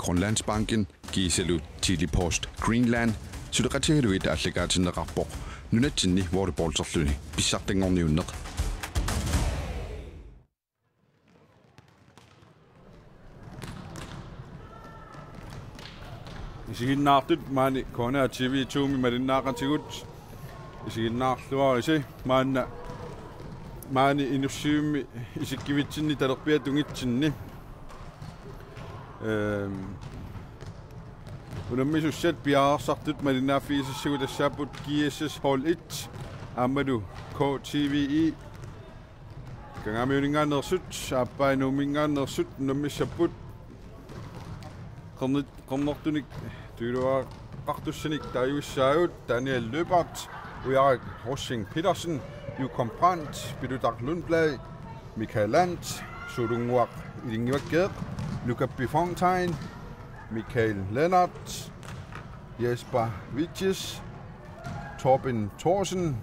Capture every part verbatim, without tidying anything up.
Grønlandsbanken kiisalu Tele-Post Greenland suleqatigalugit aallakaatinneqarpoq nunatsinni volleyballterluni pissartanngorniunneq. Isiginnaartut maani K N R T V to-mi malinnaaqatigut isiginnaarluarisi maanna maani Inussivimmi isikkivitsinni talerpiata tungitsinni. Ehm, unammisussat piareersartut malinnaaffigisassagut tassaapput G S S Hold et aammalu K T V E. Kangaamiuninngaanneersut, aappaa Nuumminngaanneersut unammissapput. Qernit-, qernertunik tujuuluaqartussanik taagissaagut Daniel Løbert, Ujarak Rosing Petersen, Jukom Brandt, Pilutaq Lundblad, Michael Landt, Sulunnguaq Ilinngivakkeeq, Nukappi Fontain, Michael Lennert, Jesper Vitjes, Torben Thorsen,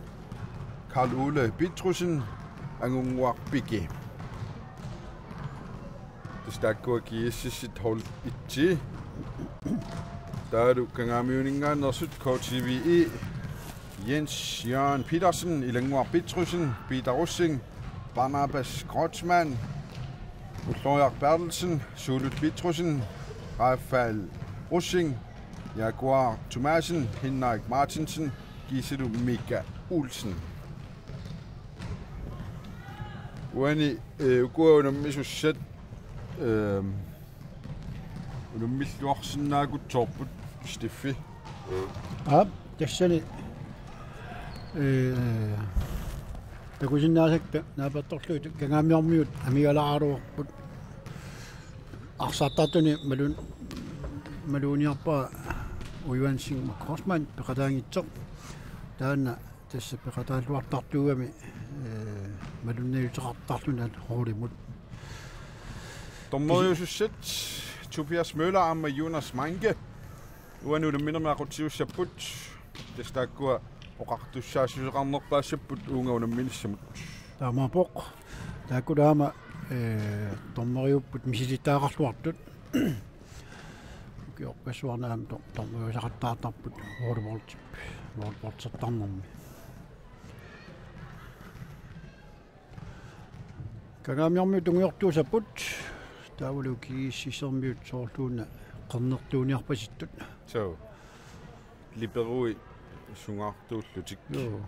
Karl Ole Petrussen, Angunnguaq Piki. Tassa taakkua G S S-it Hold et. Taavalu Kangaamiuninngaanneersut K T V E, Jens Jørgen Petersen, Ilannguaq Petrussen, Peter Rosing, Barnabas Kreutzmann, Ulloriaq Berthelsen, Suulut Petrussen, Rafael Rosing, Jaguar Thomassen, Henrik Martinsen, kiisalu Mika Olsen. Uani, eh, ukua unammisussat, ehm, unammilluarsinnaakutsoorput, Steffi. Aap, tassani, eh, takusinnaasakka naapertorlugit Kangaamiormiut amigalaaruarput. Arsartartuni malun-, maluginiarpara Ujuan Singh Kreutzmann peqataanngitsoq. Taanna tassa peqataalluartartuugami, eh, malunniuteqartarluni hollimut. Dommeriusussat Tobias Møller aamma Jonas Meinke. Uani unamminermi aqutsisuussapput. Tassa taakkua oqartussaassuseqarnerpaassapput uunga unamminissamut. Taamaappoq. Taakkulu aamma, eh, dommeriupput misilittagaqarluartut. Ukiorpassuarni aamma dom-, dommeriusaqattaartarput volleyballtip, volleyballtertarnermi. Kangaamiormiut tungujortuussapput, taavalu G S S-ermiut soorluuna qernertuuniarpasittut. Suu. Liberoi sungaartuullutik. Joo.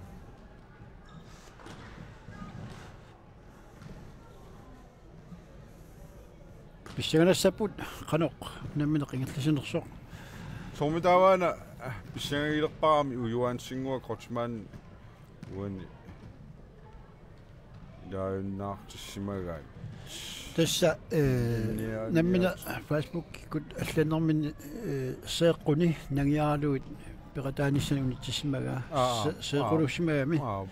Pissanganassapput qanoq nammineq ingerlasinersoq. Soormitaava una, ah, pissangagilerparami Ujuan Singh Kreutzmann uani ilaajunnaartissimagaat. Tassa, eh, Niaa, nammineq niaa. Facebookikkut allannerminni, eh, seeqquni nangiaralugit peqataanissani unitsissimagaa. Aa, se-, aa, seeqqulussimagami. Aa.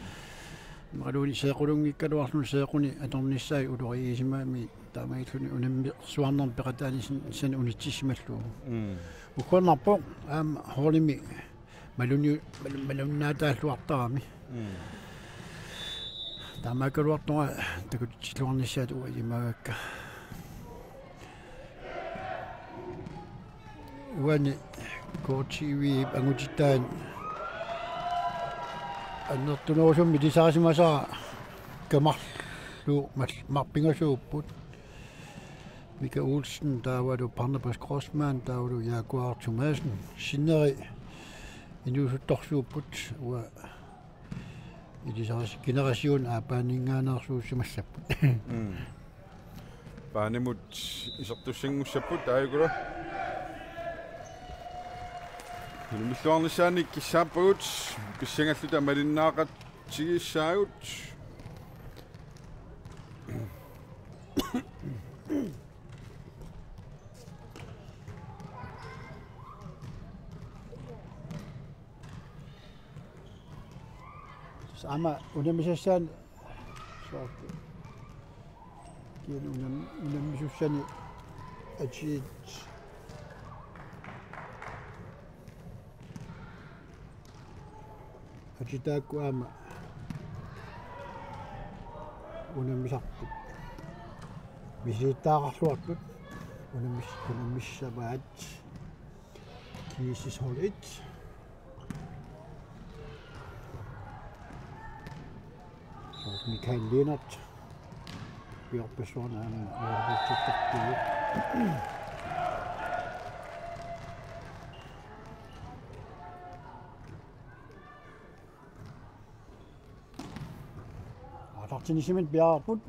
Imaluunniit seeqqulunngikkaluarluni seeqquni atornissaat uloriigisimagami taamaalilluni unammersuarnermi peqataanissani unitsissimallugu. Mm. Ukkunnarpoq aamma holdimi maluni-, malu-, malunnaataalluartarami. Mm. Taamaakkaluartoq takutitsilluarnissaat uanga imagakka. Uani K T V angutitaani annertunerusumik ilisarisimasara kamarlu mal-, marpingasuupput. Mika Olsen taavalu Barnabas Kreutzmann taavalu Jaguar Thomassen. Sinneri inuusuttorsuupput uanga ilisaris-, generation aappaaninngaanneersuussimassapput. Mm. Paanimut isertussanngussapput taajukulu. Unamilluarnissaannik kissaappagut pissangalluta malinnaaqatigissaagut. Aamma unammisassaani soorlu. Kisianni unam-, unammisussani atiit. Atiit taakku aamma unammisarput. Misilittagaqarluartut. Unammis-, unammissavaat. G S S hold et. Soorlu Michael Lennert. Piorpassuarnaan uerputsikkartugu. Aallartinnissaminnut piareerput.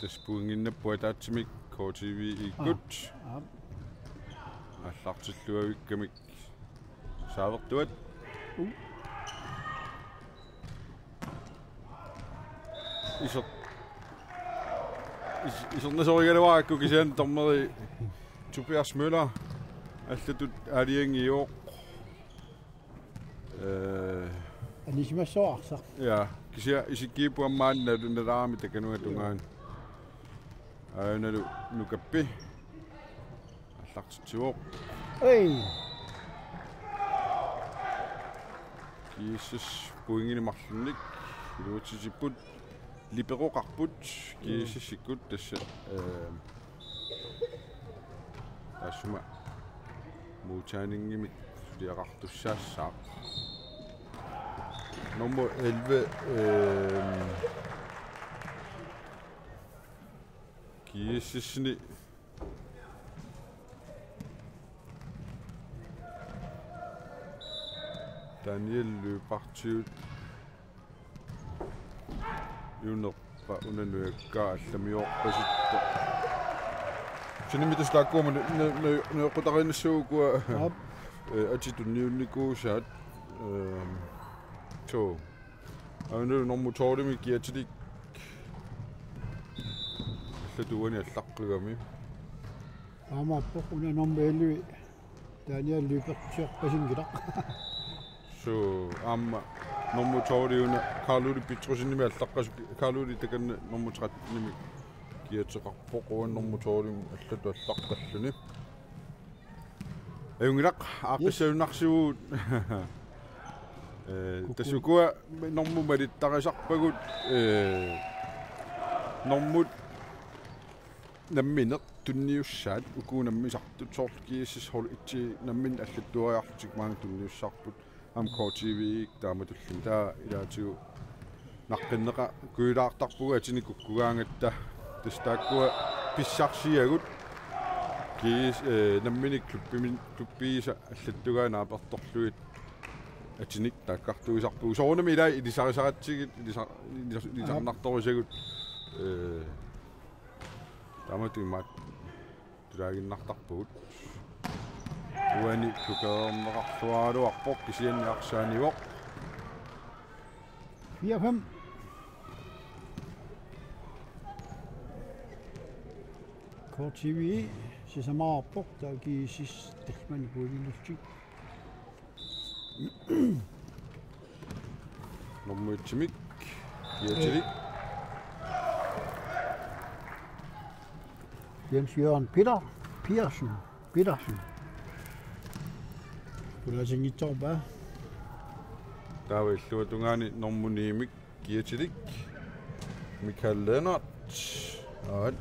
Tassa pointinnapput ataatsimik K T V-ikkut. Aa. Aallartilluavikkamik saavertuat. Uh. Iser-, is-, isernasorigaluarakku kisianni dommeri Tobias Møller allatut aalajangiivoq. Eh, Anisimassaaq arsaq. Ja, kisianni isikkiippoq aamma maanna nalaarami takanunga tungaanut. Aanalu Nukappi. Aallartitsivoq. Ei. G S S pointinik marlunnik iluatsitipput. Liberoqarput G S S-ikkut tassa, eh, taassuma modtagningi suliaqartussaassaaq. Nummer elleve, eh, G S S-ini Daniel Lyberth Junerpa una nujakkaa allamiorpasittoq. Sunimi tassa taakkua nu-, nu-, nu-, nueqqutariinnassagukku. Aap. Eh, atit tunniunnikuusaat. Ehm, so. Aana nummer tolv-imi Kiatilik. Allatut uani allaqqigami. Aamma appoq una nummer elleve. Daniel Lyberth-iorpasinngilaq. So, aamma nummer tolv-i una Karl Ole Petrussenimik allaqqasoq, Karl Ole takanna nummer tretten-imik kiateqarpoq, uani nummer tolv-imi allatut allaqqalluni. Ajunngilaq, aaqqissagunarsivugut. Eh, tassa ukua normut malittarisarpagut, eh, normut nammineq tunniussaat uku nammisartut soorlu G S S hold et nammineq allattuariarlutik maani tunniussarput aamma K T V-ikkut taamatullumi taava ilaatigut naqqinneqakujilaartarpugut atinik kukkugaangatta tassa taakkua pissarsiagut G S S, eh, nammineq klubbimi-, klubbiisa allattugaat naapertorlugit atinik taakkartuisarpugut soorunami ilai ilisarisaratsigit ilisa-, ilis-, ilisarnartorisagut, eh, taamatut imaattoq tulaaginnartarpugut. Uani blokererneqarluaraluarpoq kisianni arsaanivoq. Fire fem. K T V sisamaarpoq taava G S S tallimanik puilinullutik. Nummer et-imik. Kiatilik. Jens Jørgen Peter Petersen. Petersen. Pulaasinngitsoorpaa. Taava illuatungaani nummer ni-imik. Kiatilik. Michael Lennert. Aat.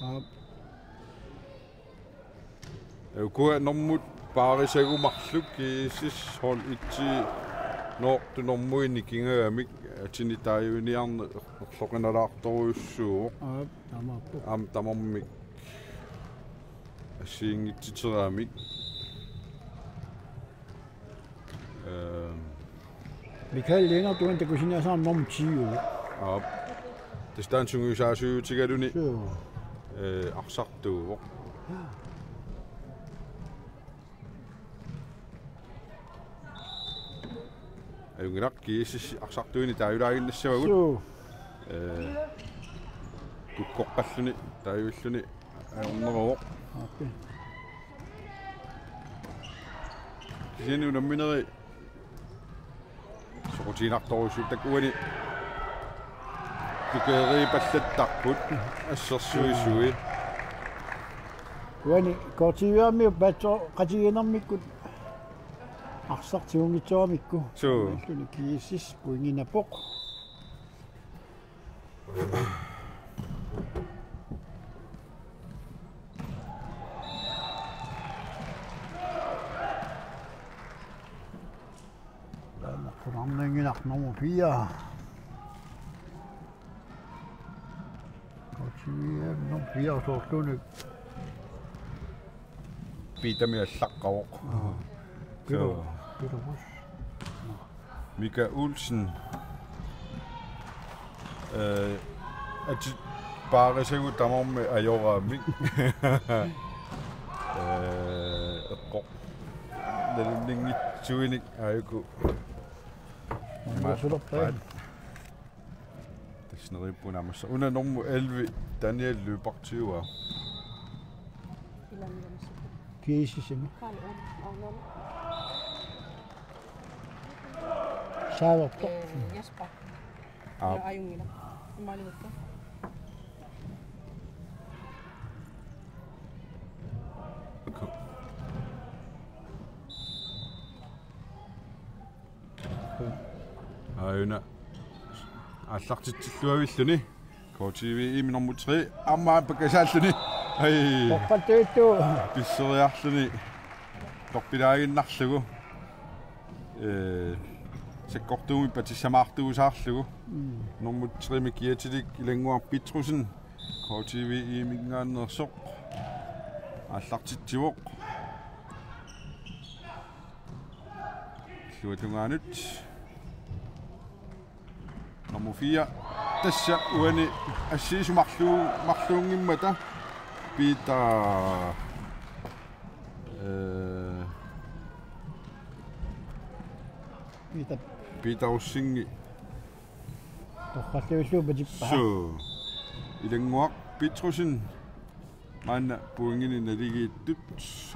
Aap. Ukua normut paarisagut marluk G S S hold et-i Noortut normui nikingagamik atini taajuniarneq erloqinalaartorujussuuvoq. Aap, taamaappoq. Aamma tamarmik assigiinngitsiteramik. Ehm. Michael Lennert uani takusiniasaarami nummer ti. Aap. Tassa taanna sungiusaasuutigaluni. Suu. Eh, arsartuuvoq. Ajunngilaq G S S arsartuini taajulaaginnassavagut. Suu. Eh, kukkoqqalluni taajuvilluni ajorneruvoq. Okay. Kisianni unamminerit soqutiginartorujussuupput taakku uani. Blokeeripallattarput assersuisui. Uani K T V-miut paatsoqatigiinnarmikkut arsaq tigumminnitsoramikku. Suu. Aamma G S S pointinnappoq. Nanginaq nummer fire. K T V M nummer fire, soorluunik. Piitami allaqqavoq. Aa. Pilo, Pilo Rus. Mika Olsen. Øh, ati-, paarisagut tamarmik ajoraamik. Øh, eqqoq. Nalunninngitsuinik aajuku. Nalunngitsulerpaa. Tassa neriuppunga naammassisarput. Una nummer elleve, Daniel Lyberth tyve. Kiisisimi. Karl Ole Aulund. Saavartoq. Øh, Jesper. Aap. Ajunngilaq. Imaaliortoq. Aajuna aallartitsilluavilluni. K T V M nummer tre. Aamma pakkasaalluni. Ai. Toqqattuuttu. Pisseriarluni. Toqqilaaginnarlugu. Øh, sakkortuumik patissamaartuusaarlugu. Mm. Nummer tre-mi kiatilik Ilannguaq Petrussen. K T V M-ingaanneersoq. Aallartitsivoq. Illuatungaanut. Nummer fire. Tassa uani assiisut marlu-, marluunngimmata Peter, øh, Peter. Peter Rosing. Torralluullugu patippaa. Suu. Ilannguaq Petrussen. Maanna pointinik naligiittut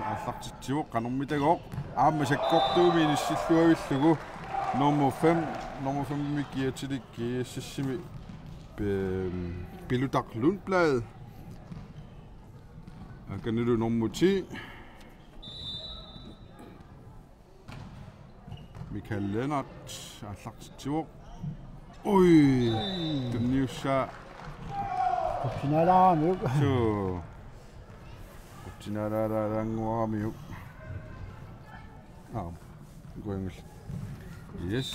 aallartitsivoq, qanormitagooq. Aamma sakkortuumik inissilluavillugu. Nummer fem, nummer fem-imi kiatilik G S S-imi, øhm, Pilutaq Lundblad. Akanilu nummer ti. Michael Lennert, aallartitsivoq. Ui! Tunniussaa. Qutsinaalaaramiuk. Suu. Qutsinaalaalaannguaramiuk. Aa, kuanngul. Yes.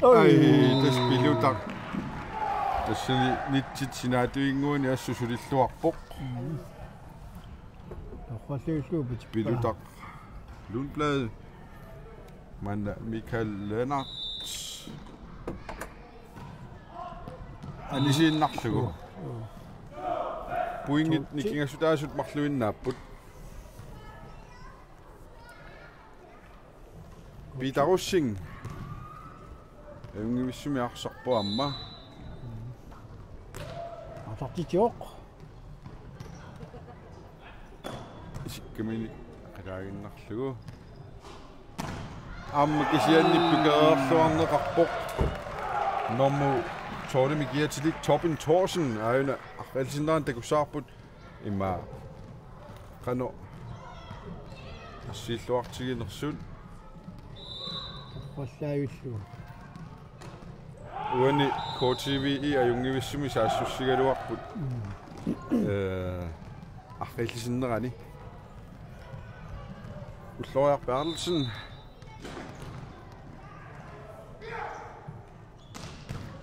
Ui. Ai, tassa Pilutaq. Tassani nitsit sinaatiginnguani assut sulilluarpoq. Mm. Torralluullugu patippaa. Pilutaq Lundblad. Maanna Michael Lennert. Anisiinnarlugu. Joo, joo. Pointit nikingassutaasut marluinnaapput. Peter Rosing. Ajunngivissumik arsarpoq aamma. Aallartitsivoq. Isikkamini qilaaginnarlugu. Aamma kisianni pikeriarluarneqarpoq. Nummer tolv-imi kiatilik Torben Thorsen. Aajuna arriillisinnerani takussavarput. Immaqa qanoq assiilluartiginersut. Torrallaavillugu. Uani K T V M ajunngivissumik saassussigaluarput. Mm. Øh, arriillisinnerani. Ulloriaq Berthelsen.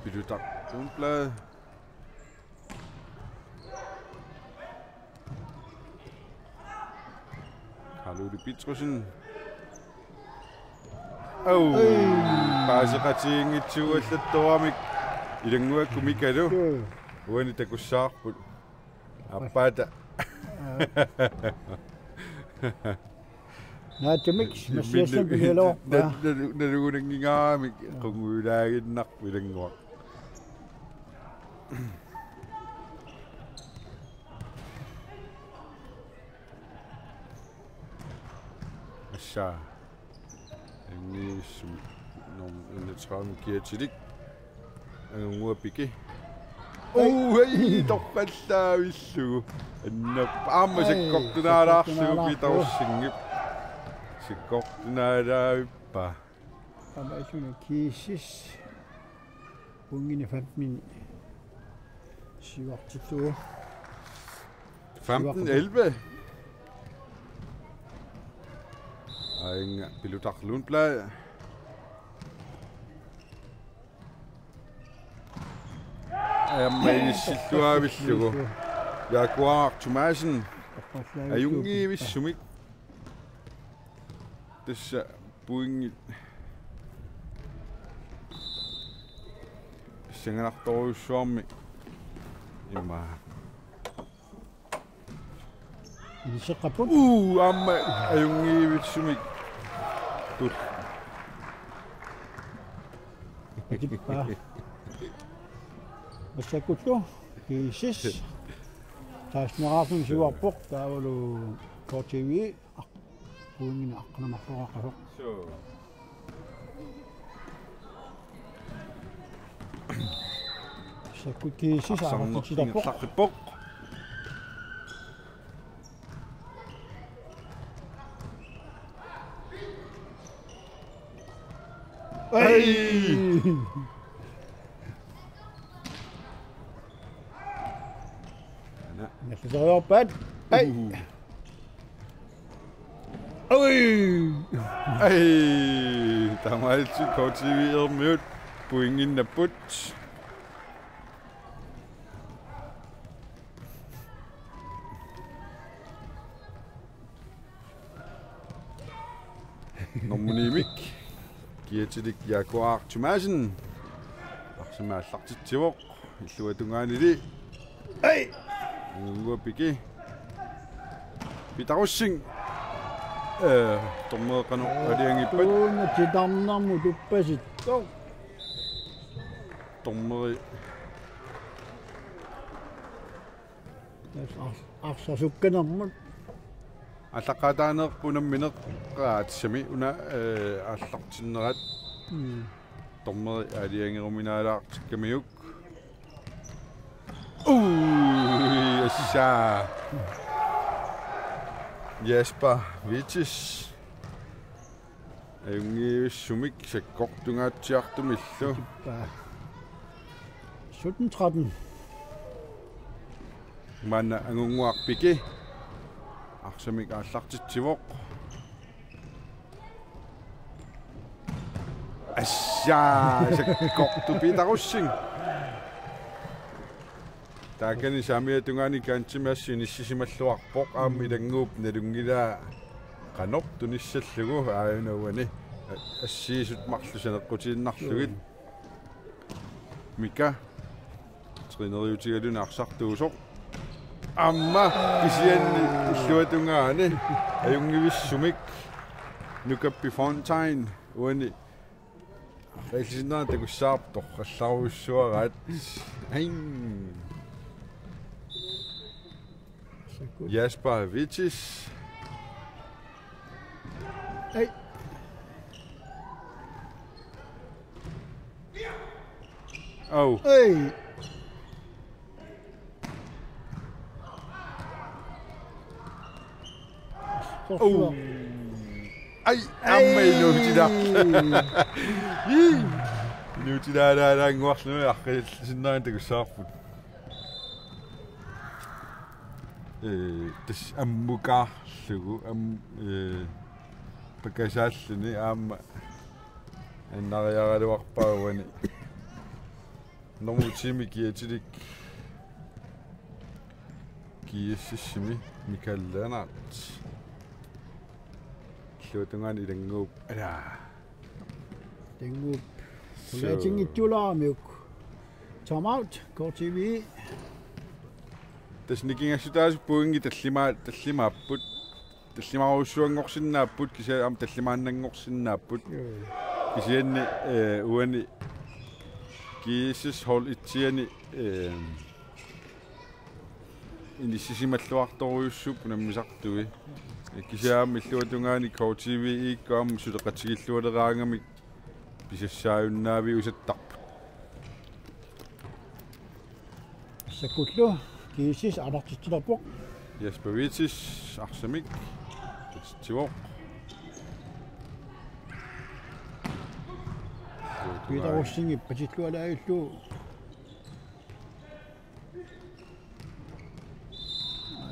Pilutaq Lundblad. Karl Ole Petrussen. Au. Ei. Paaseqatigiinngitsuugallattoramik Ilannguakkut Mikalu. Joo. Uani takussavarput. Aappaata. Aa. Naatsumik, Massiassen pigiluarpaa. Nal-, nal-, nalugunanngingaramik qungujulaaginnarpoq Ilannguaq. Assa. Angiissum nom enogtredive kiatilik. Angunnguaq Piki. Uu, hei, torrallaavillugu. Annap-, aamma sakkortunaalaarlugu Peter Rosingip. Sakkortunaalaavippa. Aamma isuna kiisis. Pointinik femten. Siuartittugu. Femten elleve. Aanga Pilutar Lundblad. Aamma inissilluaavillugu. Jaguar Thomasen. Ajunngivissumik. Tassa pointit. Pissanganartorujussuarmik. Immaqa. Inisseqqapput. Uu, aamma ajunngivissumik. Tul. Atippaa. Massakkullu. G S S. Taasneraarluni siuarpoq. Taavalu K T V. Pointinik aqqaneq-marloqasoq. Sakkut G S S. Arsarneq aaqqissuussisoq. Ingerlaqqippoq. Ai! Ana. Nalliteriorpat. Ai. Ui. Ai. Taamaalillutik K T V-ermiut pointinnapput. Nummer ni-mik. Kiatilik Jaguar Thomasen. Arsamik aallartitsivoq. Illuatungaanili. Ei! Angungua Piki. Peter Rosing. Eh, dommeri qanoq aalajangiippat. Tuuna titarnermut tuppasittoq. Dommeri. Tassa ars-, arsaq sukkanermut. Aallaqqaataanerput unammineq qaatsami una, eh, aallartinnerat. Mm. Dommeri aalajangeruminaalaartikkamiuk. Ui, assa. Jesper Vitis. Ajunngivissumik sakkortungaatsiartumillu. Sytten tretten. Maanna Angungua Piki. Arsamik aallartitsivoq. Assa, sakkortup Peter Rosing. Taakani saamiata tungaani kantimik assut inissisimalluarpoq, aamma ilannguup nalunngilaa qanoq tunissallugu aajuna uani. Assiisut marluk saneqqutiinnarlugit. Mika. Træneriutigaluni arsartuusoq. Aamma kisianni illuatungaani ajunngivissumik Nukappi Fontain uani. Aaqqillisinnaanera takussavarput, torrallarujussuaraat. Aing. Jesper Vitis. Ei. Au. Ei. Oh. Ai, aamma inuutila. Ii. Inuutilaalaannguarluni aaqqillisinnaanera takussavarput. Eh, tassa ammukaarlugu, am-, eh, pakasaalluni aamma annariaraluarpaa uani. Nummer ti-mi kiatilik G S S-imi Michael Lennert. Illuatungaani ilannguup. Ala. Ilannguup. So. Qulaatinngitsuulaaramiuk. Time out, K T V. Tassa nikingassutaasut pointit tallimaa-, tallimaapput. Tallimaarujussuanngorsinnaapput, kisianni aamma tallimaannanngorsinnaapput. Joo. Kisianni, eh, uani G S S hold et-iani, eh, inissisimalluartorujussuupput unammisartui. Kisianni aamma illuatungaani K T V-ikkut aamma suleqatigillualeraangamik pisassaajunnaarusuttarput. Sakkullu, G S S aallartitsilerpoq. Jesper Vitis, arsamik. Titsivoq. Peter Rosingip patillualaajullu.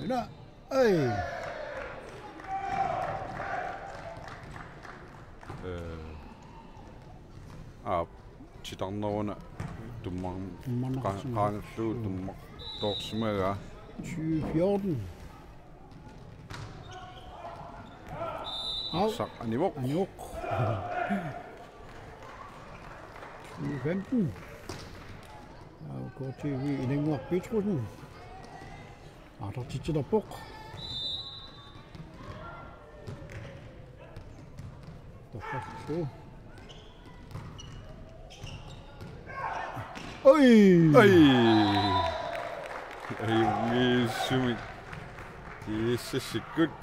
Aina. Ei. Aap, titarneruna tummar-, Tummarnaqarsimavoq. Qa-, qaangerlugu tummartoorsimagaa. Tyve fjorten. Au. Arsaq anivoq. Anivoq. Tyve femten. Au, K T V Ilannguaq Petrussen. Aalartitsilerpoq. Torrallu. Oj! Oj! Ajunngitsumik. Kiissassikkut.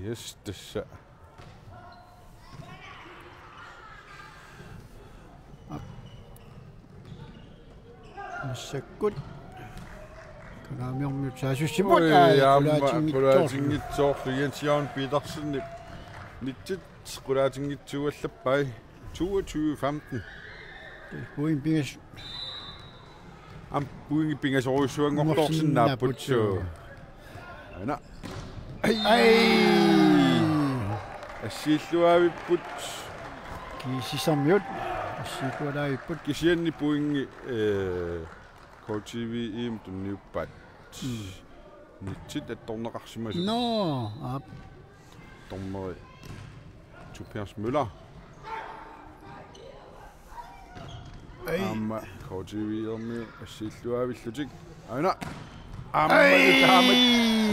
Yes, tassa. Massakkut. Kalaamiormiut saassussipput. Oj, aamma qulaatinngitsoorlu. Qulaatinngitsoorlu Jens Jørgen Petersenip. Nitsit qulaatinngitsuuallappai. Toogtyve femten. Point pingas-, Aamma pointit pingasorujussuanngortoorsinnaapput. Ngorsinnaapput. Suu. Aana. Ai. Ai. Assiilluaavipput. GSS-ermiut. Assiillualaavipput. Kisianni pointit, eh, K T V-imut tunniuppaat. Mm. Nitsit attorneqarsimasut. Nå, aap. Dommeri Tobias Møller. Ei. Aamma K T V-ermiut assiilluaavillutik. Aana. Aamma. Ei, taamak.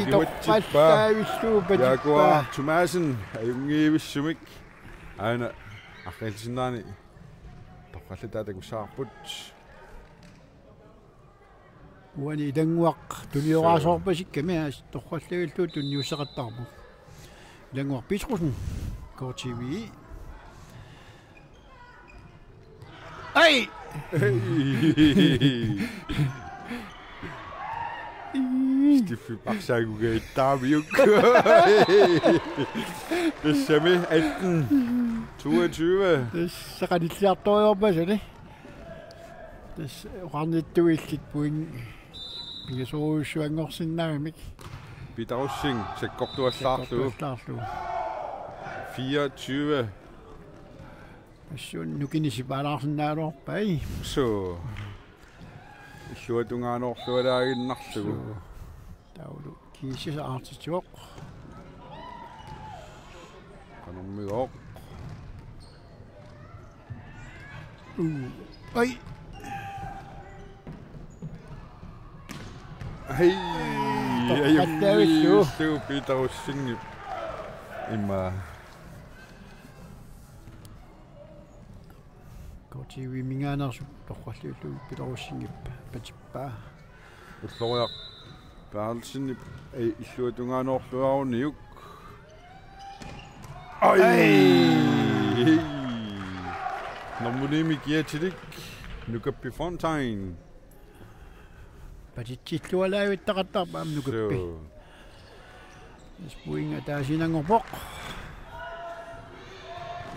Iluatsippaa. Torrallaavillugu patippaa. Jaguar Thomasen ajunngivissumik. Aana. Arriilsinnaani. Torrallataata takussavarput. Uani Ilannguaq tunioraasarpasikka, aamma torrallavillugu tunniusseqattaarpoq. Ilannguaq Petrussen, K T V. Ai! Stiffi parsaagugattaaramiuk. Tassami atten toogtyve. Tassa qanilliartorujussuarpasuni. Tassa oqarnittut illit point pingasorujussuanngorsinnaagamik. Peter Rosing sakkortuallaarlugu. Sakkortuallaarlugu. Fireogtyve. Tassuuna nukinnik sipaalaarsinnaagaluarpai. Suu. Illuatungaanorlualaaginnarlugu. Suu. Taavalu GSS aalartitsivoq. Qanormigooq. Uu. Ai. Hej. Torrallaavillugu. Ajunngivissumik Peter Rosingip. Immaqa. K T V-minngaanneersoq torrallaavillugu Peter Rosingip patippaa. Ulloriaq Berthelsenip, ei, illuatungaanorluaruniuk. Ai! Ai! Nummer ni-mik kiatilik Nukappi Fontain. Patitsillualaavittaqattaarpoq aamma Nukappi. Suu. Tassa point ataasiinnanngorpoq.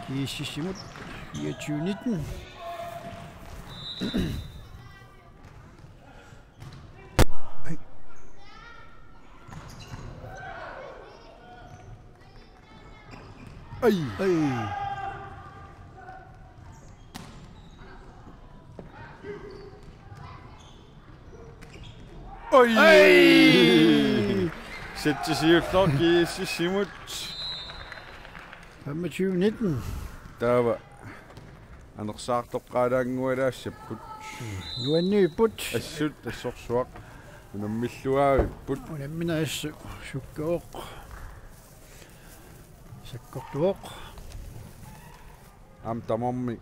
GSS-imut fireogtyve nitten. Ai. Ai. Ai. Oj! Oj! Sætti siullermi GSS-imut. Femogtyve nitten. Taava anersaartoqqaalaanngualaassapput. Nuanniipput. Assut assorsuaq. Unammilluaavipput. Unammineq assut sukkavoq. Sakkortuvoq. Aamma tamarmik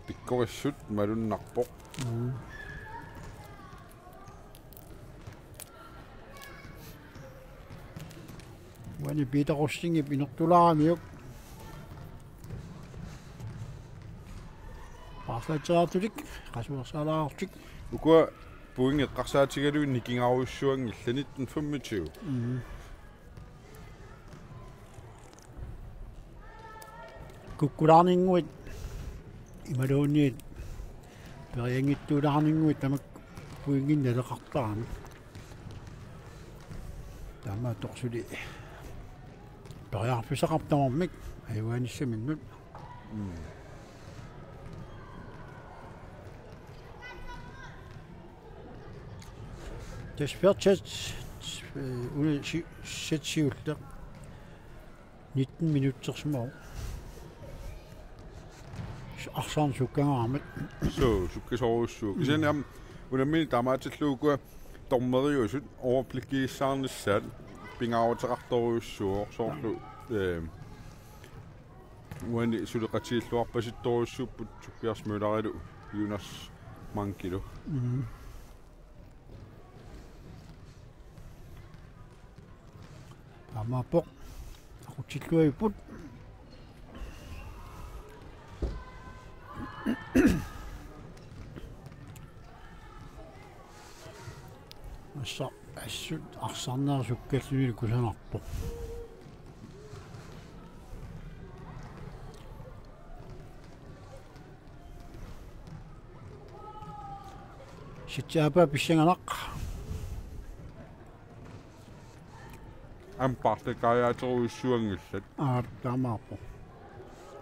pikkorissut malunnarpoq. Mm. Uani Peter Rosingip inortulaaramiuk. Paarlatsiaartutik, qasuersaalaartik. Ukua pointit eqqarsaatigalugit nikingarujussuanngillat nitten femogtyve. Mm. Kukkulaarninnguit imaluunniit perianngitsuulaarninnguit tamakku pointinik naleqartarami. Maattoq suli periarfissaqarpoq tamarmik ajugaanissaminnut. Tassa fjerde sæt, øh, under si-, sæt siulleq. Nitten minuttersimavoq. Arsaarneq sukkagaarmat. Suu, sukkasoorujussuuvoq. Kisianni aamma unammineq taamaatillugu ukua dommeriusut overblikkiissaarnissaat pingaaruteqartorujussuuvoq soorlu, øh, uani suleqatigilluarpasittorujussuupput Tobias Møllerilu Jonas Mankilu. Taamaappoq. Aqutsilluapput. Assa assut arsaarneq sukkallunilu kusanarpoq. Sitsaapa pissanganaq. Aamma paarlakaajaatserujussuanngillat. Aa, taamaappoq.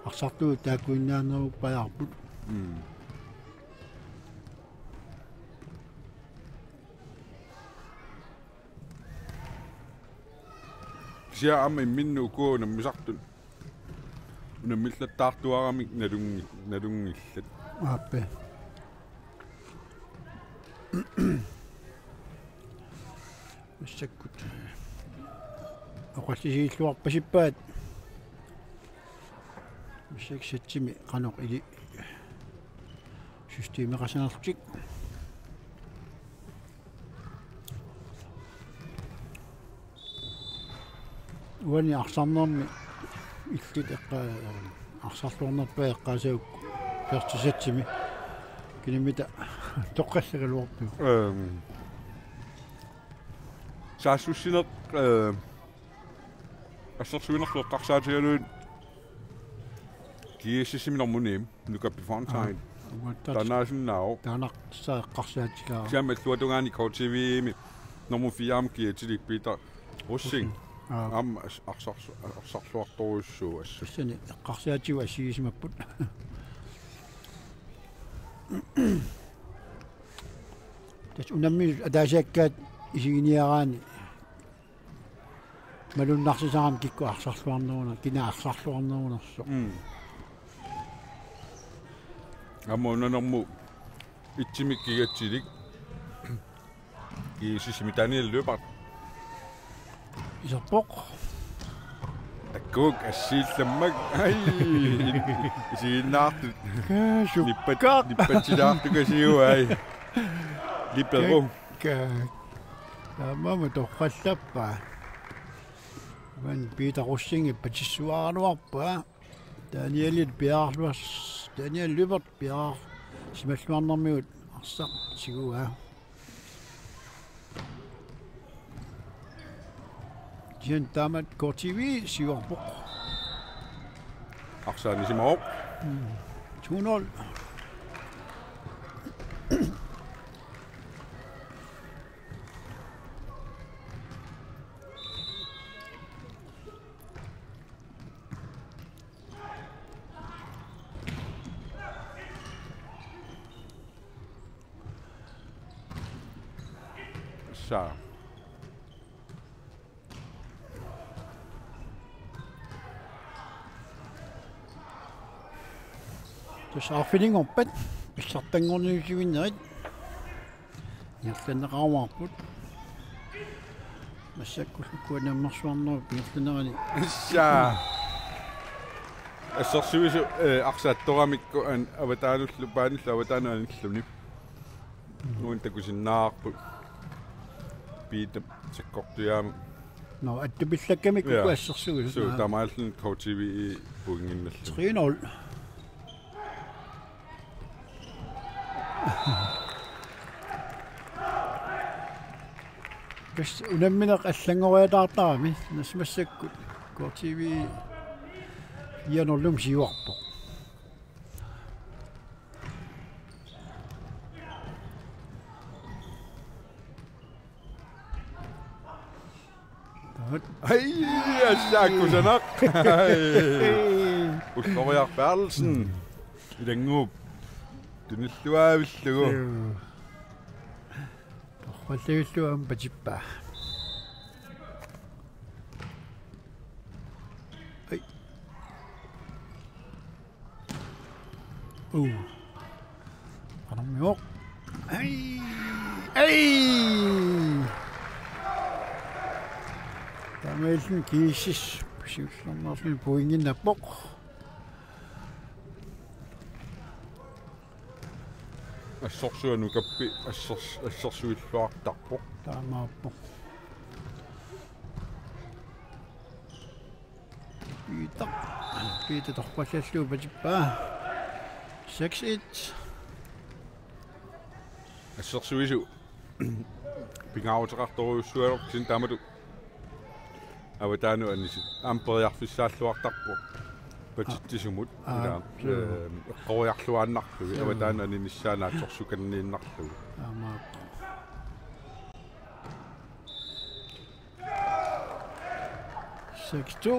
Arsartuut taakkuinnaaneruppajaapput. Mm. Kisianni aamma imminnut uku unammisartut unammillattaartuaramik nalunngi-, nalunngillat. Aappe. Massakkut oqallisigilluarpasippaat. Massakkut satsimi qanoq ili systemeqasanerlutik. Uani arsaarnermi illit eqqa-, arsaarluarnerpaat eqqaasagukku første sætimi. Kinamita toqqallagaluarpiuk. Øhm. Saassussineq, øh, assersuinerlu eqqarsaatigalugu GSS-imi normu ni, Nuka Befontain. Aa, uattaat. Taanna sinnaavoq. Taanna eqqarsaatigaara. Kisianni illuatungaani K T V-mi normu fire-mi kiatilik Peter Rosing. Aa. Aamma as-, arsars-, arsarluartorujussuuvoq assut. Tassani eqqarsaatigalugu assigisimaapput. Tassa unammisut ataasiakkaat isiginiaraanni malunnarsisaramik kikkut arsarluarneruner-, kina arsarluarnerunersoq. Mm. Aamma unanermut itsimik kiatilik. GSS-imi Daniel Lyberth. Iserpoq. Takuuk assiillammak. Ai. Isiginnaartut. Kaasu. Nippat-, nippatsilaartukasiuvoq, ai. Libero. Ka-, taamaammat toqqallappaa. Uani Peter Rosing patsissuaraluarpaa. Daniel piaarluas-, Daniel Lyberth piaarsimalluarnermigut arsaq tiguaa. Kisianni taamatut K T V siuarpoq. Arsaannisimavoq. Mm. To nul. Sa. Tassa arfininngorpat pissartanngorniutivinnerit. Ingerlanneqarumaarput. Massakkullu ukua nammersuarnerup ingerlanerani. Issa. Assersuisoq, eh, arsaattoramikku an-, avataanullu paanillu avataanut anilluni. Uani takusinnaavarput. Piitap sakkortujaamik. Nå, attupillakkamik. Ja. Ukua assersuisoq. Suu, naa. Taamaalilluni K T V-i pointinnallu. Tre nul. Kas unammineq allanngoriataartarami, nassimassakkut K T V fire nul-imi siuarpoq. Ai, assaakkusanaq. Ai. Ulloriaq Berthelsen. Ilannguup tunilluaavillugu. Torralluillugu aamma patippaa. Ai. Uu. Qanormioq. Ai. Ai. Taamaalilluni GSS siullernaarluni pointinnappoq. Assorsuaq Nukappi assors-, assorsuilluartarpoq. Taamaappoq. Piita. Piita torrallallugu patippaa. Seks et. Assorsuisoq pingaaruteqartorujussuugaluarpoq kisianni taamatut avataanut anisut. Aamma periarfissaalluartarpoq. Patitsisumut. Aa, ilaa, suu. Ehm, eqqoriarluaannarlugit. Suu. Avataanut aninissaa naatsorsukanniinnarlugu. Taamaappoq. Seks to.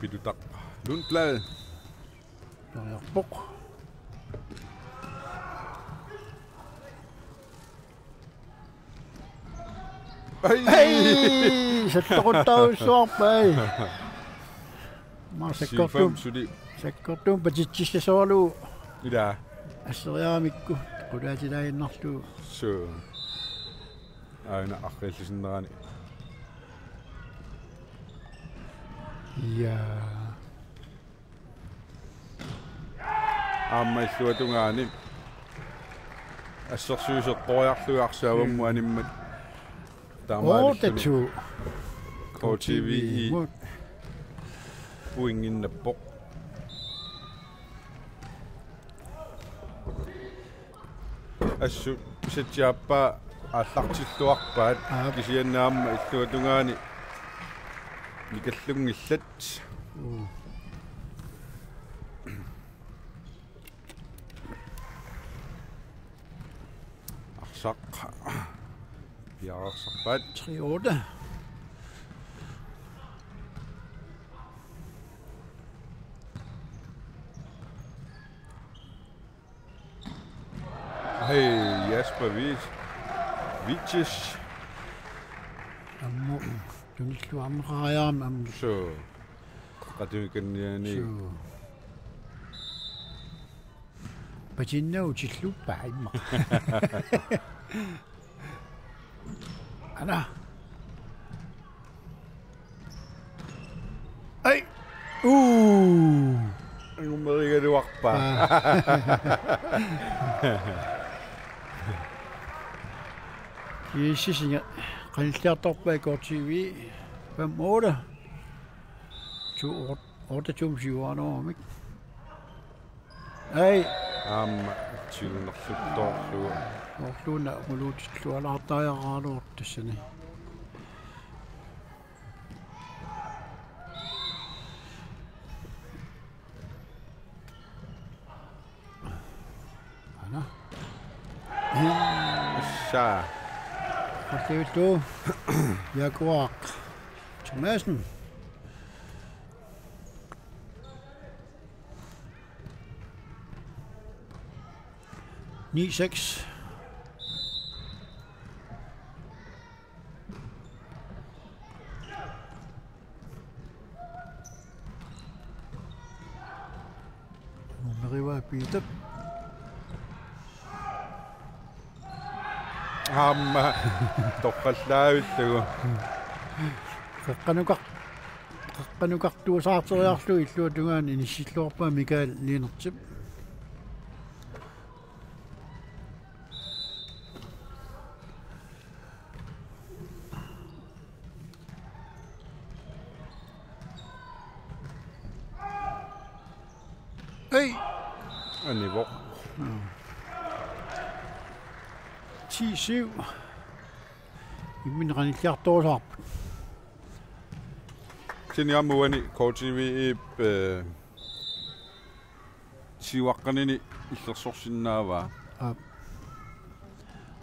Pitutaq Lundblad. Periarpoq. Ai! Ai! Sattoquttaarujussuarpaa. Maa sakkortuum. Syv fem suli. Sakkortuum patitsissasoralugu. Ilaa. Asseriaramikku. Qulaatilaaginnarlugu. Suu. Aana arriillisinnerani. Ja. Aamma illuatungaani assersuisoq eqqoriarlugu arsaq avammut animmat. Taamaalilluni otte to. K T V I. Imut. Pointinnappoq. Assut satsiaappaa aallartilluarpaat. Aap. Kisianni aamma illuatungaani nikallunngillat. Mm. Arsaq. Piareersarpaat. Tre otte. Hej, Jasper Vit-, Vitjes. Aamma tunilluarneqariarami aamma. Suu. Qatunikanniani. Suu. Patinnagu tilluppaa immaqa. Ana. Ai. Uu. Angumerigaluarpaa. Aa. Kiisisinga qanilliartorpaa K T V. Fem otte. To otte, otte to syv. Ai. Aamma tiunerluttoorlugu. Orluuna uluutillualaartariaqaraluartoq tassani. Ana. Assa. Qattivillu. Jakuaq. Thomassen. Ni seks. Numeriva Piitap. Aamma torrallaavillugu. Qeqqanukar-, qeqqanukartuusaarteriarlugu illuatungaani inissilluarpaa Mikael Lennertip. Ei. Anivoq. Ti syv. Imminut qanilliartorusaarput. Kisianni aamma uani K T V-ip, eh, siuaqqanini illersorsinnaavaa. Aap.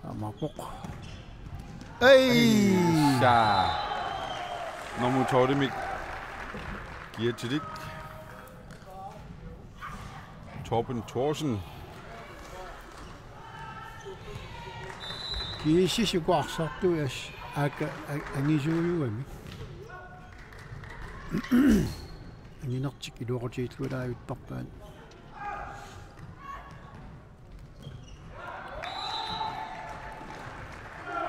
Taamaappoq. Ei! Saa. Nummer tolv-imik. Kiatilik. Torben Thorsen. Kiisi sukuarsartuas aka angisuujuami. Anginertik iluaqutigiillualaavittarpaat.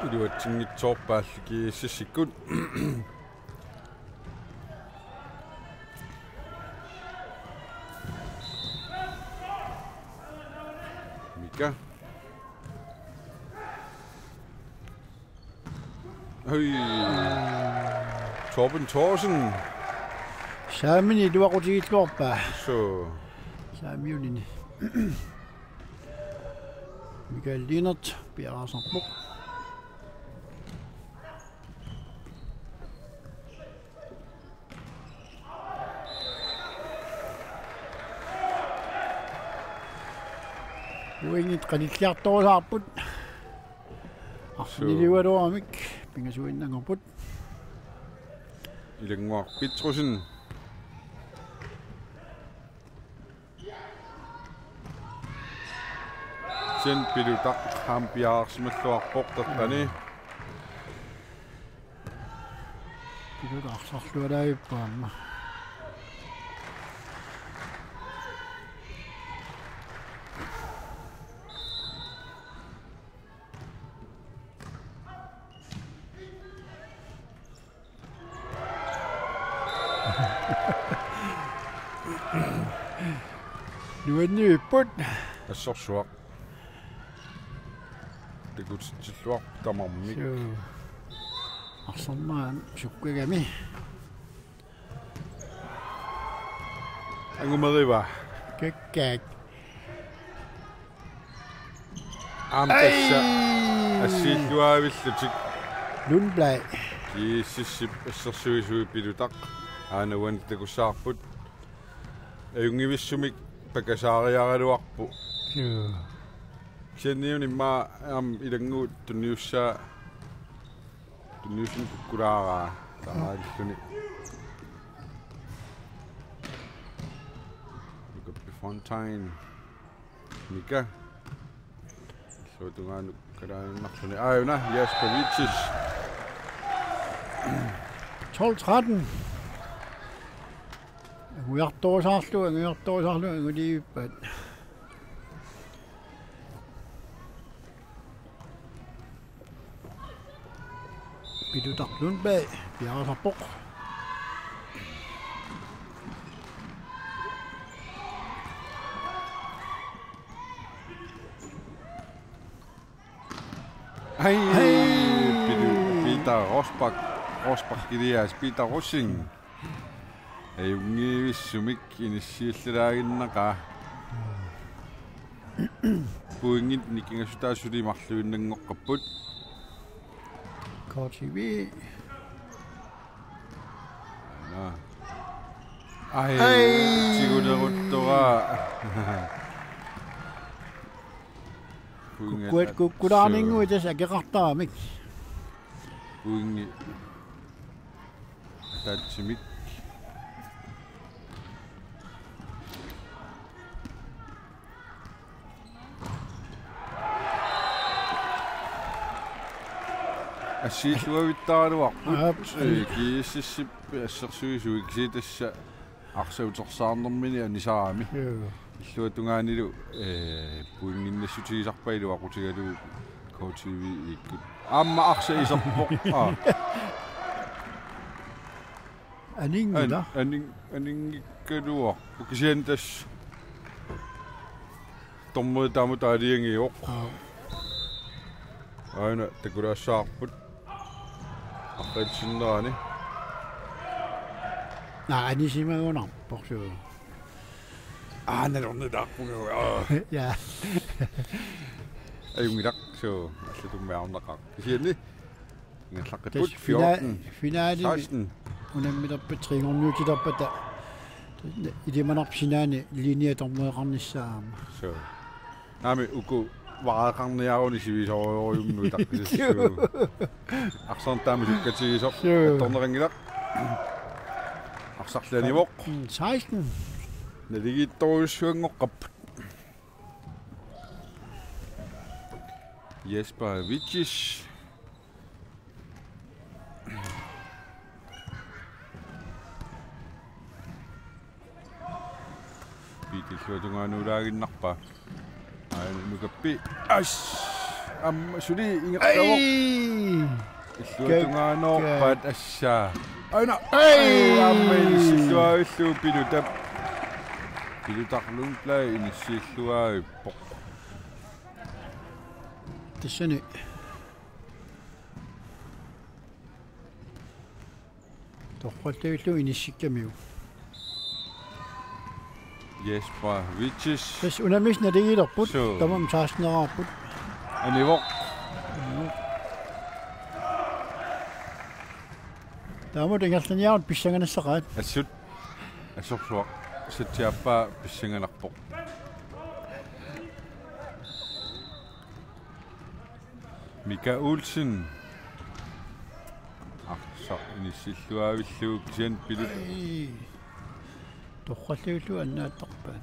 Iluatsinngitsoorpaalli G S S-ikkut. Mika. Hui. Torben Thorsen. Saamini iluaqutigiilluarpaa. So. Saamiunini. Michael Lienert piareersarpoq. Uinit qanilliartorusaarput. Arseniliugaluaramik pingasuinnanngorput. Ilannguaq Petrussen. Sen Pilutaq aamma piareersimalluarpoq tassani. Pilutaq arsarlualaavippoq aamma. Nuanniipput. Assorsuaq. Takutitsilluarpoq tamarmik. Suu. Arsarneq sukkagami. Angumeriva. Kakkaak. Aamma tassa. Ai! Assiilluaavillutik. Lundblad. G S S-ip assersuisui Pilutaq. Aana uani takussavarput. Ajunngivissumik pakasaariaraluarpoq. Joo. Kisianni una immaqa aamma ilanngulluni tunniussaa. Tunniussani kukkulaaraa. Taamaalluni. Luka Fontaine. Mika. Illuatungaanut kalaaginnarluni. Aajuna, Jasper Vitsis. Tolv tretten. Angujartorusaarlugu, angujartorusaarlugu, anguliivippaat. Pilutaq Lundblad piareersarpoq. Ai, ai. Pilu-, Peter Rosbach, Rosbach Elias, Peter Rosing. Ajunngivissumik inissiillalaaginnaqaaq. Pointit nikingassutaat suli marluinnanngoqqapput. K T V. Aana. Ai, ai. Tiguleruttoraa. Kukkut-, kukkulaarninnguit tassa akeqartaramik. Pointit ataatsimik. Assiilluavittaraluarput. Aap. Ee, G S S-ip assersuisui kisianni tassa arsaq utersaarnermini anisarami. Joo. Illuatungaanilu, ee, pointinnassutigisarpaat iluaqutigalugu K T V-ikkut. Aamma arsaq iserpoq. Aa. Aninngila? An-, anin-, aninngikkaluarpoq. Kisianni tassa dommeri taama taaliangivoq. Aa. Aana takulaassavarput. Aqqaatsinnerani. Naa, anisimagunarpoq suu. Aa, nalornitaarpunga. Aa. Ja. Ajunngilaq suu. Allatut aamma ajornaqaaq. Kisianni. Ingerlaqqippoq. Tassa fina-, fjorten, finalimi seksten. Unammilerpat treenhundredetilerpata. Ilimanarpoq sinaani linje dommereqarnissaa aamma. Suu. Naamik uku Vareqarniaruni sivisoorujummi utaqqisassuu. Arsarneq taama sukkatigisoq. Suu. Attorneqanngilaq. Arsarlu anivoq. Mm, seksten. Naligiittorujussuanngoqqapput. Jesper Vitsis. Piitilluatungaanulaaginnarpa. Aana nukappi. As. Aamma suli ingerlavoq. Ei! Illuatungaanoorpaat. Kakka. Assaa. Aana. Ei! Aamma inissilluavillugu Pilutap. Pilutarlunglai inissilluavippoq. Tassani. Torrallavillugu inissikkamiuk. Jesper Vitsis. Tassa unammisut naligiilerput. Suu. Tamanna seksteneqarput. Anivoq. Taamatut ingerlaniarutta pissanganassaqaat. Assut. Assorsuaq. Satsiappaa pissanganarpoq. Mika Olsen. Arsaq inissilluavillugu kisianni Pilut. Ei. Torrallavillugu annaattarpaat.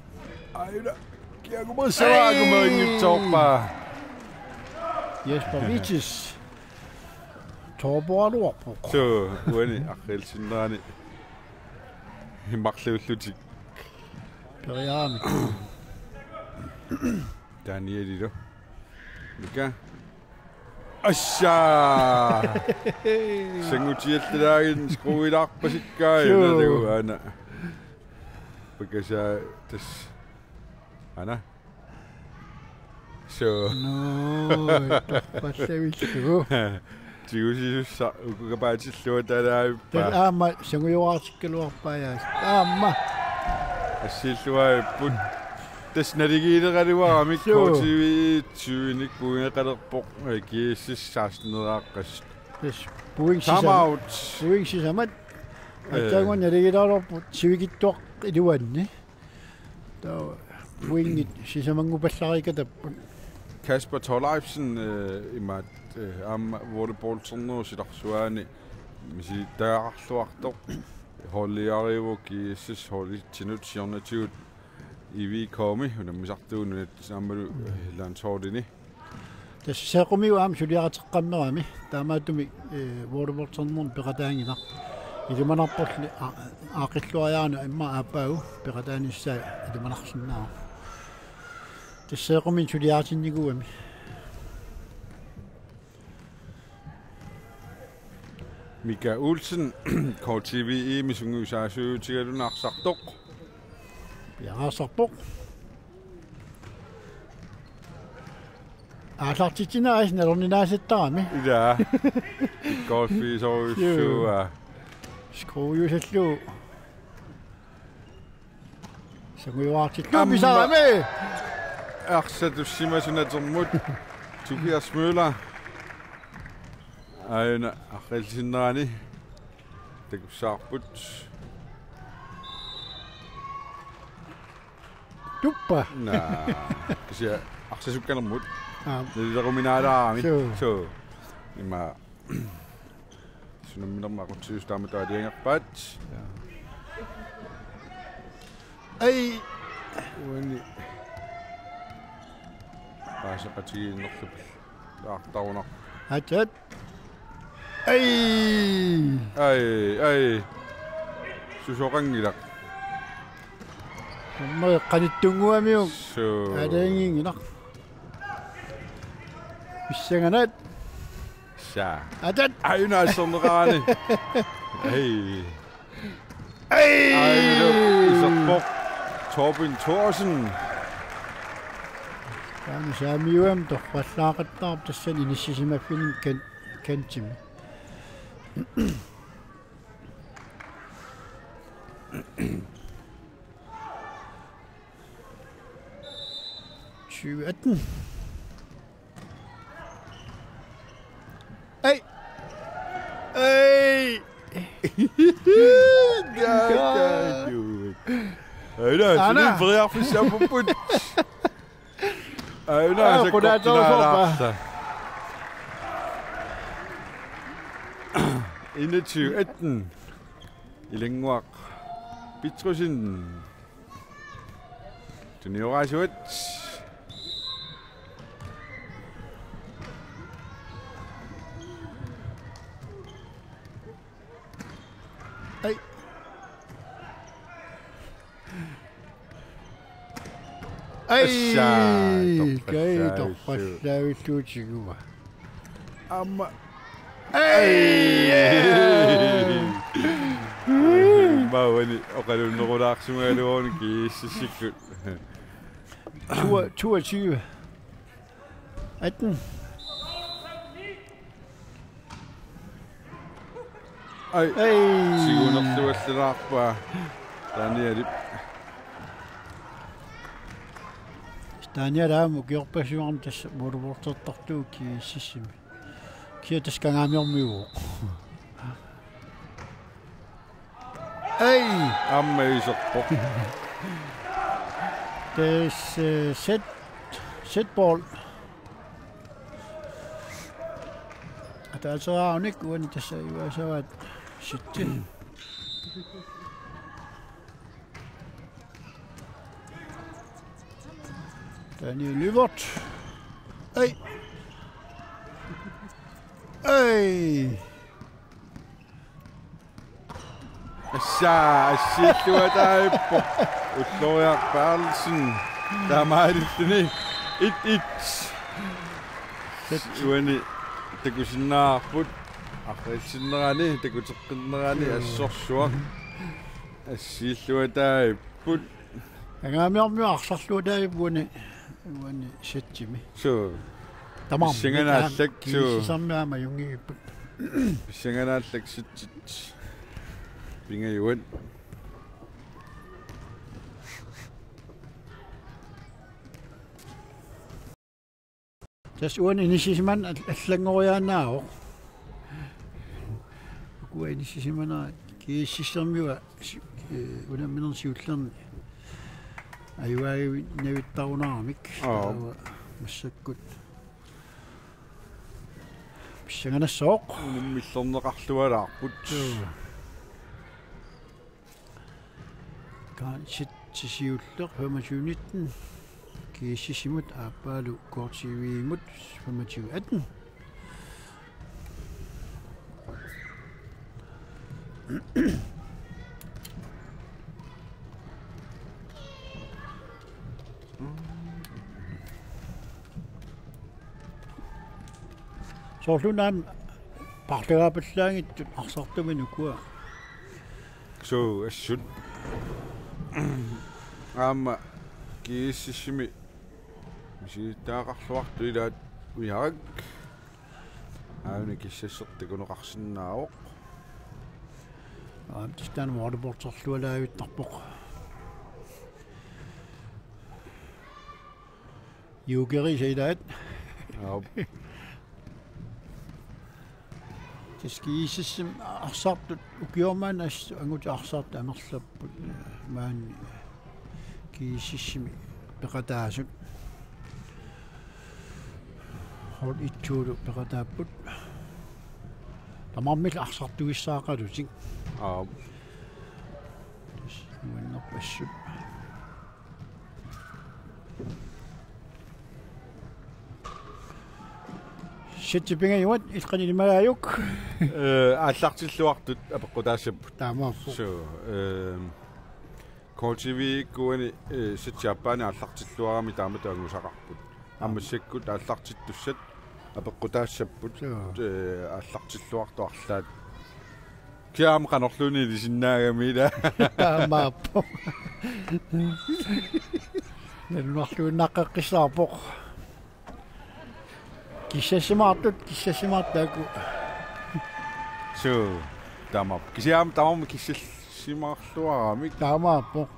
Aina. Kiagumassavaa. Ei. Akumarinngitsoorpaa. Jesper Vitsis. Tooporaluarpoq. Suu, uani arriilsinnerani. Himmarliullutik. Periaami. Danielilu. Mika. Assaa! Sangutiallalaaginnaq skruilaarpasikkaa. Suu. Nalagu aana. Pakasaa tassa. Aana. Suu. Nå, torrallavillugu. Tigusisussaq ukukapaatilluataalaavippaa. Tassa aamma sangujoraartikkaluarpaa, ja. Aamma. Assiilluaapput. Tassa naligiileraluaramik. Suu. K T V tyvenik pointeqalerpoq. G S S seksteneqaqqasut. Tassa point sisam-. Time out. Point sisamat. Ee. Aatsaannguaq naligiileraluarput sivikitsuaqqat iluanni. Taava pointit sisamanngupallariikatapput. Kasper Thorleifsen, øh, imaattoq, øh, aamma volleyballternerup silarsuaani misilittagaqarluartoq. Holdiarivoq G S S holditsinut siornatigut I V K-mi unammisartuunerat aammalu, øh, landsholdini. Tassa Seequmiu aamma suliareqqammerami. Taamaattumik, eh, volleyballternermut peqataanngilaq. Ilimanarporli a-, aaqqilluariarneq immaqa aappaagu peqataanissaa ilimanarsinnaavoq. Tassa Seequmiit suliaritinnikuugami. Mika Olsen, K T V-mi sungiusaasuutigaluni arsartoq. Piareersarpoq. Aallartitsineq aasiit nalorninaasattarami. Ilaa. Golfiisorujussuuaa. Skruujusallu. Sangujuartillugu. Aamma. Pisarami. Arsaq tussimasoq atormut. Tobias Møller. Aana arriilsinnerani. Takussavarput. Tuppa. Naa. Kisianni arsaq sukkanermut. Aap. Nalileruminaalaarami. Suu. Suu. Ima. Sunamminermi aqutsisoq taamatut aalajangerpaat. Ja. Ai. Uani. Paaseqatigiinnerlup. Laartarunaq. Atat. Ai. Ai, ai. Susoqanngilaq. Aamma qanittunnguamiuk. Suu. Aalajangiinngilaq. Pissanganaq. Saa. Atat. Ai, una assorneqarani. Ai. Ai. Ai, iserpoq. Torben Thorsen. Taanna saamiuami torrallaaqattaarpoq tassani inissisimaffinni kan-, kantimi. Tyve atten. Ei! Ei! Ja, ja, du. Aana, aana. Suli periarfissaapput. Auna Aa, sakkortunaalaarta. Enogtyve atten. Ilannguaq Petrussen. Tunioraasuat. Ai. Ai, assaa, kai torpassaavissuu. Torpassaavissuu tigua. Aamma. Ai! Ai! Maani oqalunnerulaarsimagaluaruni GSS-ikkut. Toogtyve atten. Ai. Ai. Tigunerluallaarpaa. Danielip. Daniel aamma ukiorpassuarni tassa målmandsertartuuvoq GSS-imi. Kia tassa Kangaamiormiuuvoq. Ai. Aamma iserpoq. Tassa, eh, set, set ball. Ataatseraarnik uani tassa ivaasavaat sitti. Daniel Lyberth. Ai. Ai. Assaa, assiilluataarpoq. Ulloriaq Berthelsen. Taamaalilluni et et. Uani takusinnaavarput. Arriitsinnerani, takuteqqinnerani, mm, assorsuaq. Assiilluataarput. Kangaamiormiut arsarluataarput uani, uani settimi. Suu. Tamarmik. Pissanganarlutik, suu. GSS-ermiut aamma ajunngippaat. Pissanganarlutik settit pingajuat. Tassa uani inissisimaneq al-, allanngoriaannaavoq. Ukua inissisimanerat GSS-ermiut si-, eh, unamminermi siullerni ajugaannavittarunaramik. Aap. Taava massakkut pissanganassaaq. Unammillerneqarlualaarput. Joo. Ka-, sit-, siulleq femogtyve nitten. GSS-imut aappaalu K T V-mut femogtyve atten. Soorlu una aamma paarlagaappallaanngitsut arsartumik ukua. Suu, assut. Aamma GSS-imi misigittagaqarluartut ilaat ujarak. Aana GSS-ertut takuneqarsinnaavoq. Aamma tassa taanna målmandserlualaavittarpoq. Jokeri sa ilaat. Aap. Tassa GSS-imi arsartut ukioq manna assut angutit arsartut amerlapput. Maani GSS-imi peqataasut. Hold et-tulu peqataapput. Tamarmik arsartuissaaqalutik. Aap. Tassa nuannerpoq assut. Settit pingajuat, illit qanoq ilimagaajuk? Eh, aallartilluartut apeqqutaassapput. Taamaappoq. Suu, eh, K T V-ikkut uani, eh, setti aappaani aallartilluarami taamatut angusaqarput. Aamma massakkut aallartittussat apeqqutaassapput, joo, eh, aallartilluartut arlaat. Kisianni aamma qanorluunniit ilisinnaagami ilaa. Taamaappoq. Nalunarluinnaqqissaarpoq. Kissassimaartut, kissassimaartut taakku. Suu, taamaappoq. Kisianni aamma tamarmik kissassimaarluaramik. Taamaappoq.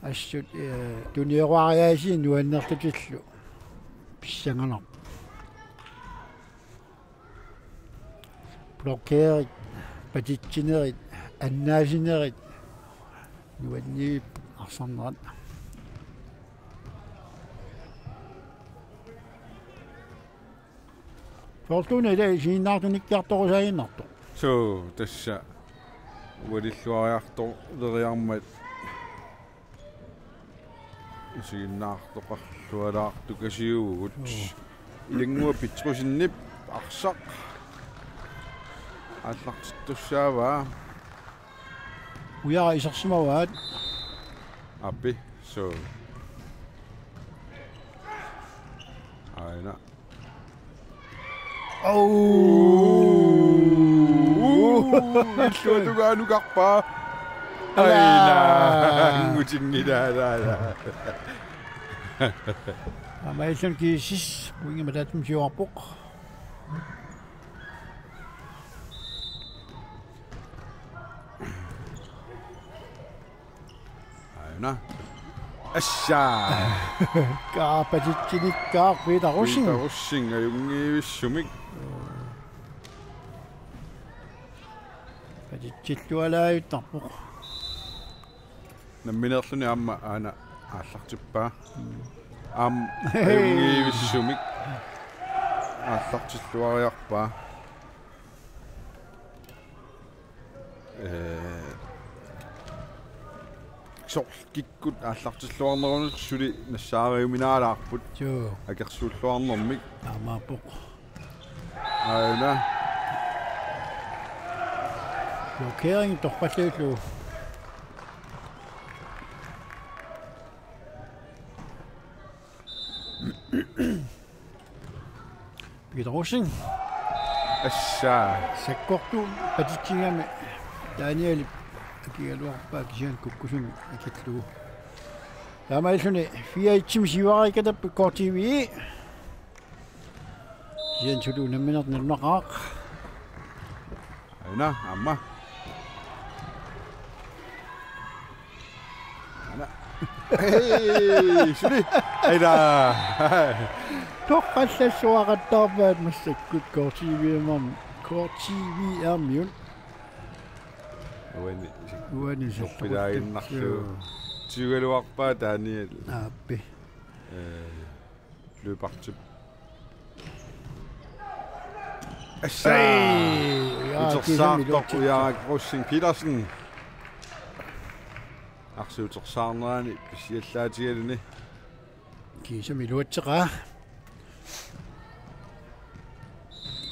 Assut, eh, tunioraariaasiit nuannerlutillu pissanganarpoq. Blokeerit, patitsinerit, annaasinerit, nuanniit arsarnerat. Fjorteninik isiginnaartunikkiartorusaaginnartoq. Suu, tassa ualilluariartorleriarmat isiginnaartoqarlualaartukasiuvugut. Joo. Ilannguaq Petrussenip arsaq aallartittussaavaa. Ujaraa isersimavaat. Aappi, suu. Aana. Au! Illuatungaanukarpaa. Aina. Ala. Ingutinngilaa, ala, ala. Aamma illup G S S pointi mataatsumik siuarpoq. Aana. Assa. Kaapatitsinikkaaq Peter Rosing. Peter Rosing ajunngivissumik. Patitsillualaajuttarpoq. Nammineerluni aamma aana aallartippaa. Mm. Aamma ajunngivissumik aallartilluariarpaa. Ee, soorlu kikkut aallartilluarnerunik suli nassaariuminaalaarput. Joo. Akersuulluarnermik. Aammaappoq. Aana. Blokering torrallaallugu. Peter Rosing. Assa. Sakkortuumik patitsigami Danielip akigaluarpaa kisianni kukkusumik akillugu. Taamaalilluni fire et-imik siuariikkatta K T V. Kisianni suli unammineq nalunaqaaq. Aana, aamma. Aana. Hei, suli. Aina. Toqqallassuaqattaarpaat massakkut K T V-ermiut. K T V-ermiut. Uani. Uani soppilaaginnarlugu. Joo. Tiugaluarpaa Daniel. Aappi. Ee. Løbertip. Assa! Ei, ja, utersaartoq kiisami iluatsikka. Ujarak Rosing Petersen. Arsaq utersaarnerani pissiallaatigaluni. Kiisami iluatseqaa.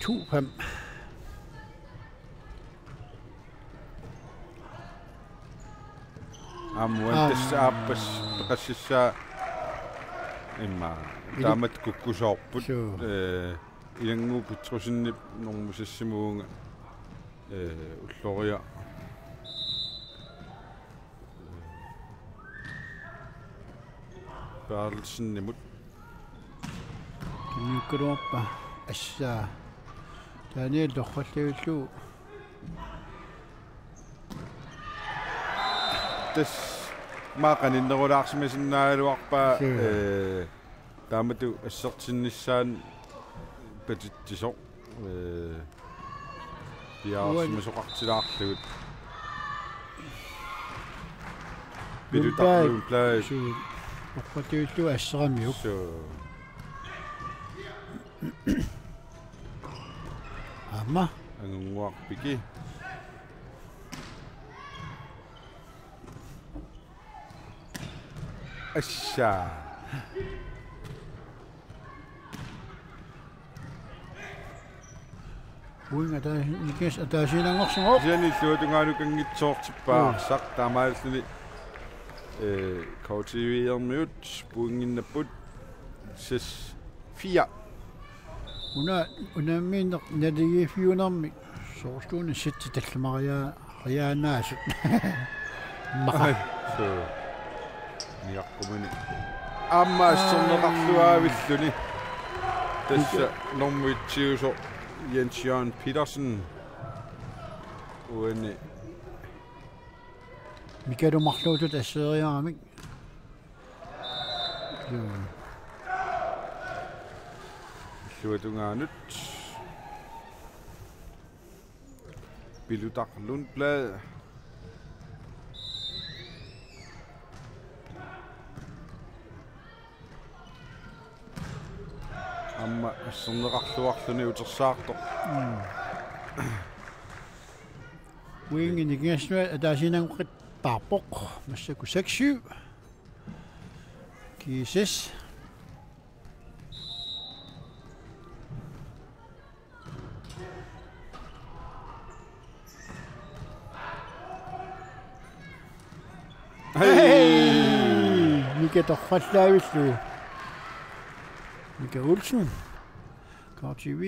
To fem. Aamma. Aamma. Tassa aappassaq peqassassaa immaqa. Ili- taamatut kukkusoorput. Suu. Ee, Ilannguaq Petrussenip normu seks-imut, ee, ulloriaq. Berthelsenimut. Tunniukkaluarpaa. Assa. Daniel torrallaallugu. Tassa maani qaninnerulaarsimasinnaagaluarpaa. Suu. Ee, taamatut assertinnissaanut patitsisoq. Ee, piareersimasoqartilaarlugu. Pilutaq Lundblad. Lundblad. Suu. Oqqutillu asseramiuk. Suu. Aamma. Angunnguaq Piki. Assa. Uinga taa-, Niklas ataasiinnanngorsimavoq. Kisianni illuatungaanut kanngitsoortippaa. Mm. Arsaq taamaalilluni, ee, K T V-ermiut pointinnapput seks fire. Una, unammineq naligiiffiunermi soorsuuna sætti tallimariaa-, riaannaasut. Maqa. Ai, suu. Niaqqumani. Aamma asserneqarluaavilluni. Tassa normu et-iusoq Jens Jørgen Petersen. Uani. Mikalu marluutut asseeriaramik. Joo. Illuatungaanut. Pilutaq Lundblad. Aamma Asserneqarluarluni utersaartoq. Wingit nikingassat ataasiinnanngoqqippaarpoq. Massakkut seks syv. G S S. Hey! Hey! Mika torrallaavillugu. Mika Olsen. K T V.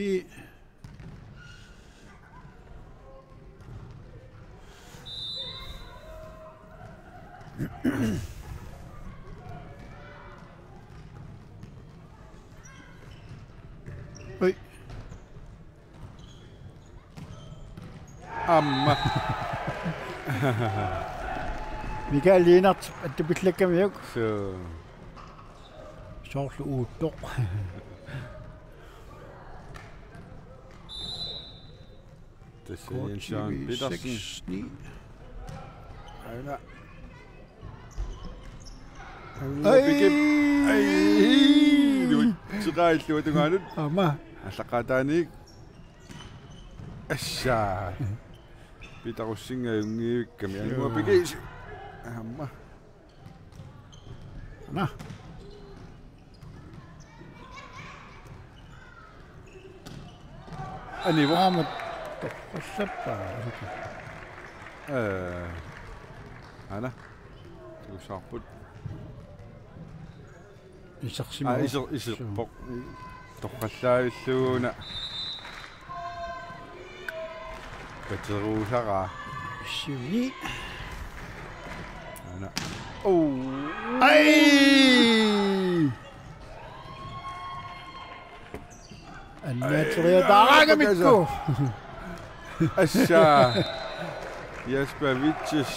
Oj. Aamma. Mikael Lennert, attupillakkaamiuk. Suu. Soorlu uuttoq. Tassa Jens Jørgen Petersen. Seks ni. Aana. Ai! Ai! Nuitseqailluatungaanut. Aamma. Aallaqqaataaniit. Assa. Peter Rosing ajunngivik. Kami angua pikisi. Aamma. Aana. Anivoq. Aamma torrassappaa. Ee. Aana. Tusaarput. Isersimavoq. Aa, iser-, iserpoq. Torrallaavillugu una. Pateruusaraa. Syv ni. Aana. Oh. Ai! Annatseriataaraangamikku. Assa. Jasper Vitsis.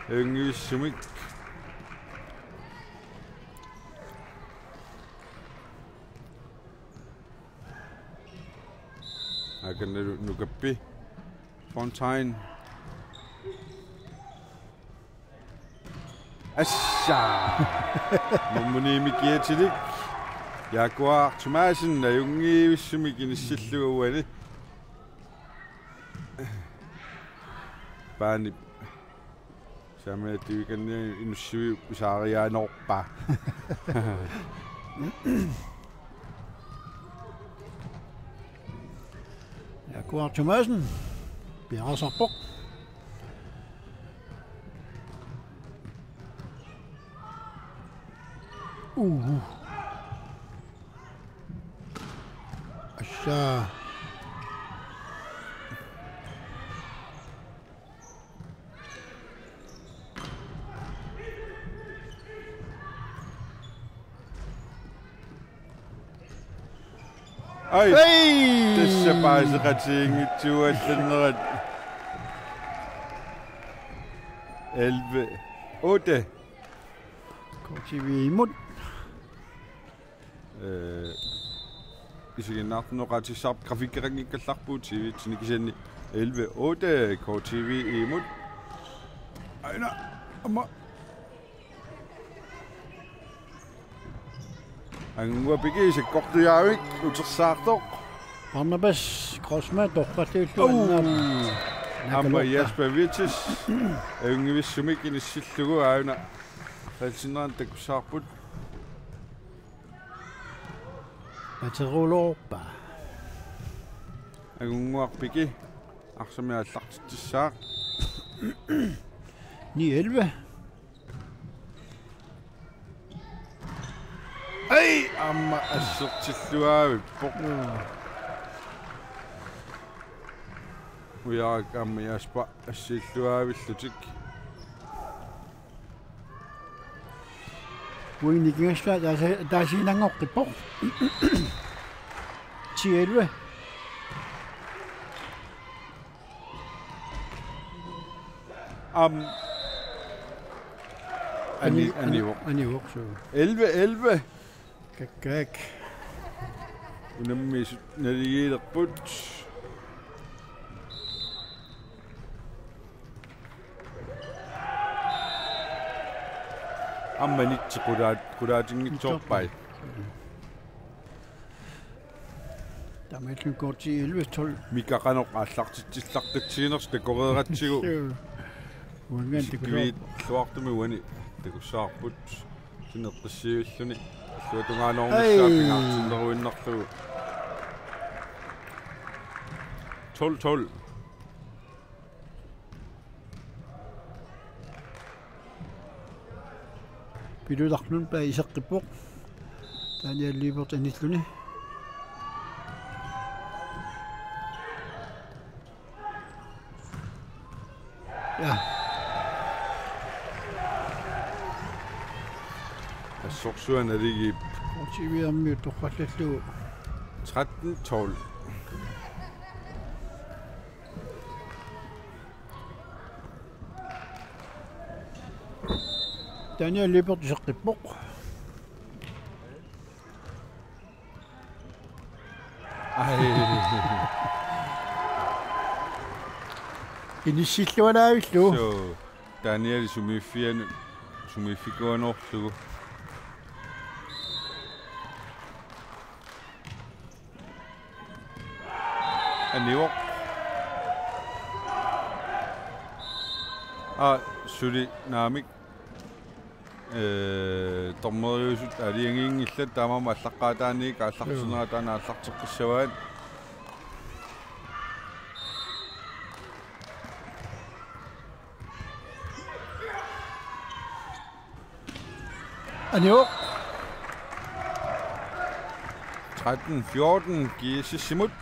Ajunngivissumik. Akannalu Nukappi. Fontaine. Assa. Nummer ni-mik kiatilik. Jaguar Thomassen ajunngivissumik inissillugu uani. Paanip. Saamiata tivikanni inussiviup pisaariaanoorpaa. Jaguar Thomassen. Piareersarpoq. Uh. Assa. Ai. Hey! Tassa paaseqatigiinngitsuugallannerat. Elleve otte. K T V imod. Øh, isiginnaartunut oqaatissarput grafikkeqanngikkallarput T V-tsinni kisianni elleve otte K T V imod. Aana, aamma. Angua pikisi sakkortujaavik utersaartoq. Barnabas Kreutzmann torrallaavillugu. Oh. Aamma. Aamma Jasper Vitsis. Ajunngivissumik inissillugu aana. Falsinnerani takussavarput. Pateruloorpa. Angunnguaq piki. Arsamik aallartitsissaaq. Ni elleve. Ai, aamma assertilluaavippoq. Joo. Ujarak aamma Jasper assilluaavillutik. Wingit nikingassat ataasi-, ataasiinnanngoqqippoq. Ti elleve. Aam. Ani-, ani-, anivoq. Anivoq, suu. Elleve elleve. Kakkaak. Unammisut naligiilerput. Aamma nitsi qulaat-, qulaatinngitsoorpai. Nitsoorpai. Taamaalilluni K T elleve tolv. Mika qanoq aallartitsillaqqitsiginersoq takoreeratsigu. Suu. Uangaana takusaar-, isikkiviit luartumi uani takussavarput. Sineqqissiivilluni. Illuatungaanoornissaa. Ai. Pingaartinneruinnarlugu. Tolv tolv. Pilutarnun paa iseqqippoq. Daniel Lyberth anilluni. Ja. Assorsuaq naligiippoq. K T V-rmiut torrallallugu. Tretten tolv. Daniel Lyberth iseqqippoq. Ai. Inissilluanaavillu. Suu, Daniel sumiiffianu-, sumiiffikuanoorlugu. Anivoq. Aa, suli naamik. Ee, dommeriusut aalajangiinngillat, taamaammat allaqqaataaniit aallartinera taanna aallarteqqissavaat. Anivoq. Tretten fjorten, G S S-imut.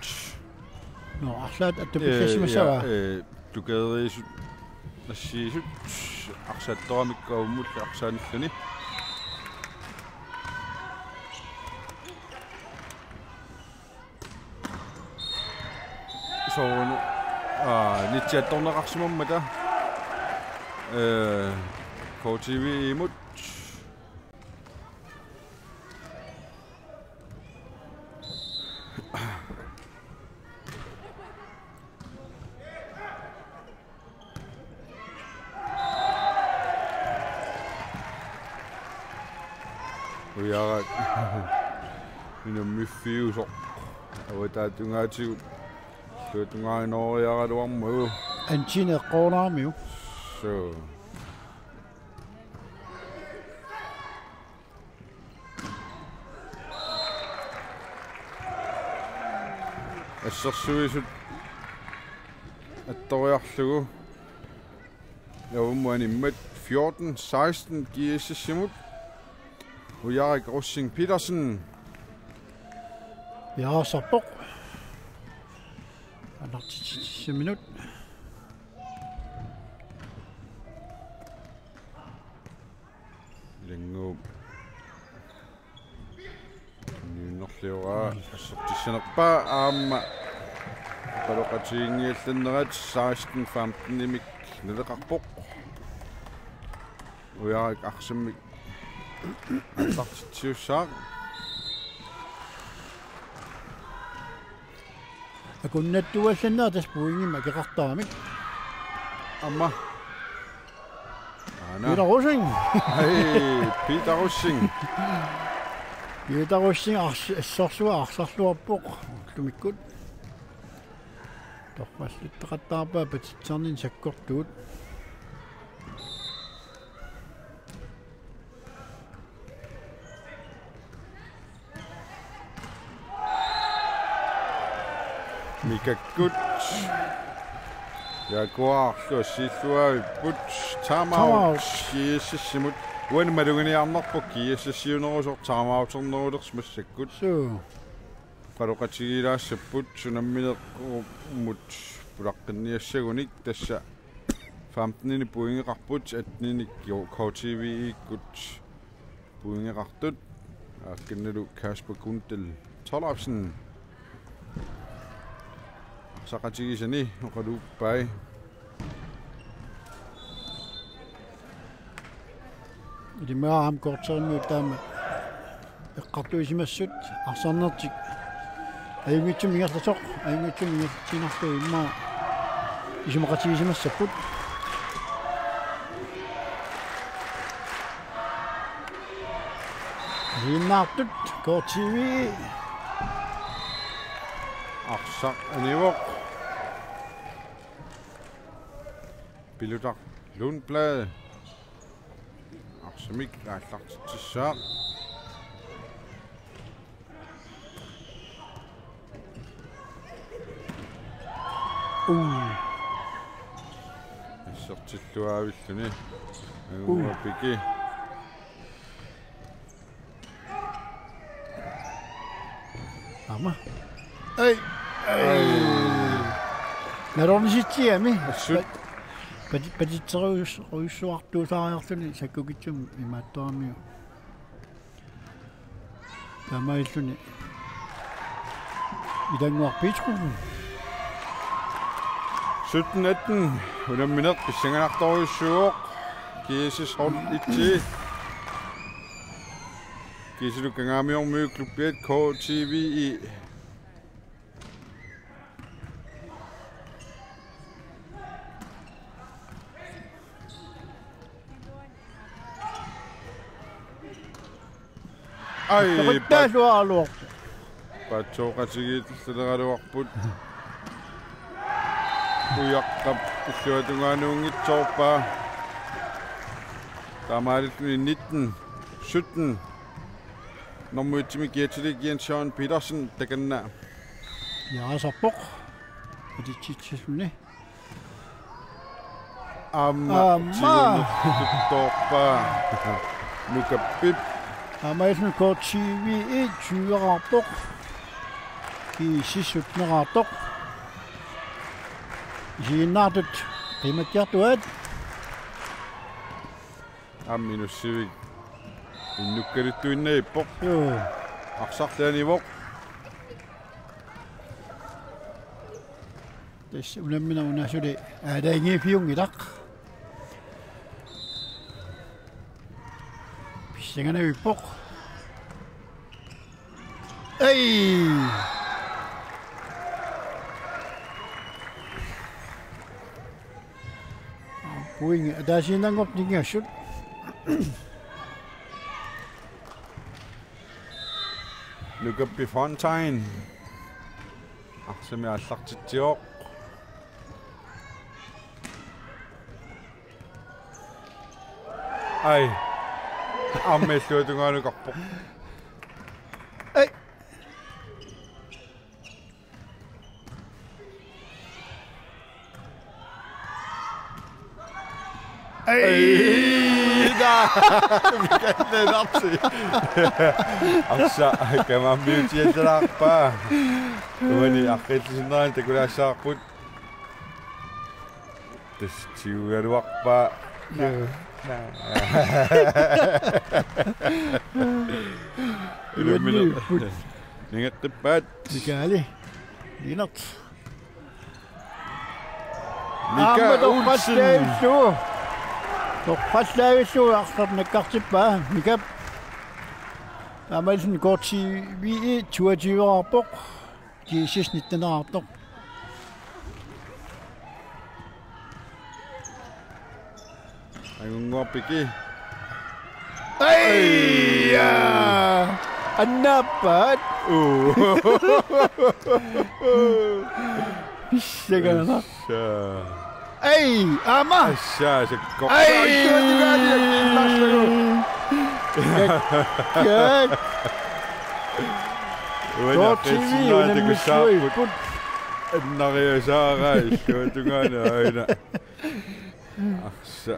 Nå, arlaat attupillassimassavaa. Ee, ja, ee, tukeeriisut, nassiisut, arsaq attoramikku avummut arsaanilluni. Soorlu, aa, nitsiattorneqarsimammata, ee, K T V-imut. Ujarak. Unammiffiusoq. Avataatungaatigut. Illuatungaanooriaraluarmagu. Antine eqqoonaarmiu. Suu. Assersuisut attoriarlugu. Avummut animmat fjorten seksten G S S-imut. Ujarik Rosing Petersen. Piareersarpoq. Anartitsissaminut. Ilannguup niunnerlioraa assertissanerpaa aamma oqaloqatiginngiallannerat seksten femten-imik naleqarpoq. Ujarik arsamik aallartitsiussaaq. Akunnattuallannera tassa pointimik akeqartaramik. Aamma. Aana. Peter Rosing. Hej, Peter Rosing. Peter Rosing ars-, assorsuaq arsarluarpoq ullumikkut. Torrallattoqattaarpaa patitsarnini sakkortuut. Mikakkut. Jaguarlu assiilluarput. Time out. Time out. G S S-imut. Uani maluginiarnerpoq G S S-iunerusoq time out-ernerulersoq massakkut. Suu. Oqaloqatigiilaassapput unamminerummut pulaqqinniassagunik tassa femten-inik pointeqarput, atten-inik K T V-ikkut pointeqartut. Aaqqinnalu Kasper Kundal Tollefsen. Arsaqatigisani oqaluuppai. Ilimagaam kortermiut taama eqqartuisimassut arsarnertik. Ajunngitsumik ingerlasoq, ajunngitsumik ingerlatsiinnarlugu immaqa isumaqatigisimmassapput. Iinnaartut K T V. Arsaq anivoq. Pilutaq Lundblad. Arsamik aallartitsissaaq. Uu. Assertilluaavilluni. Uu. Angunnguaq Piki. Aamma. Ai. Ai. Nalornisitsigami. Assut. Pati-, patitserujus-, rujussuartuusaariarluni sakkukitsumik imaattoramiuk. Taamaalilluni Ilannguaq Petrussenip. Sytten atten, unammineq pissanganartorujussuuvoq. G S S hold et. Kiisalu Kangaamiormiut klubbiat K T V E. Ai, Toqattaasuaraluarpoq. Paatsooqatigiittaleraluarput. Ujaqqap illuatungaanuunngitsoorpaa. Taamaalilluni nitten sytten. Nummer et-imi Kiatillik Jens Jørgen Petersen takanna. Jaasarpoq. Patitsitsisuni. Aamma. Aamma. Tigunnertoorpaa. Nukappip. Aamma ismi K T V E tyveraarpoq. G S S sytteneraartoq. Isiginnaartut qimakkiartuaat. Aamma Inussivik innukkaluttuinnavippoq. Joo. Arsarli anivoq. Tassa unammineq una suli aalajangiiffiunngilaq. Pissanganavippoq. Ei! Pointi ataasiinnanngorpoq ningiassut. Nukappi Fontain. Arsamik aallartitsivoq. Ai. Aamma illuatungaanukarpoq. Ei. Ei. Ei, da. Mikallenarsi. Arsa, kamammiutiallalaarpaa. Uani aqqiillisinnerani takulaassavarput. Tassa tigugaluarpaa. Joo. Ilummineq. Nangeqqippaat. Mikaali. Linert. Mika Aamma Olsen. Toqqallaavillugu. Toqqallaavillugu arsaq nakkartippaa. Mikap. Aamma ilsin K T V E toogtyveraarpoq. G S S nitteneraartoq. Angunnguaq Piki. Ai! Annaappaat. Uu. Pissanganaq. Assa. Ei, aamma. Assa, sakkoq. Ei. Ai, tuatungaani, tuatungaani. Kak. Uani K T V aqqissinnaani unammissuipput. Takussaarput. Annariasaara illuatungaani aina. Arsa.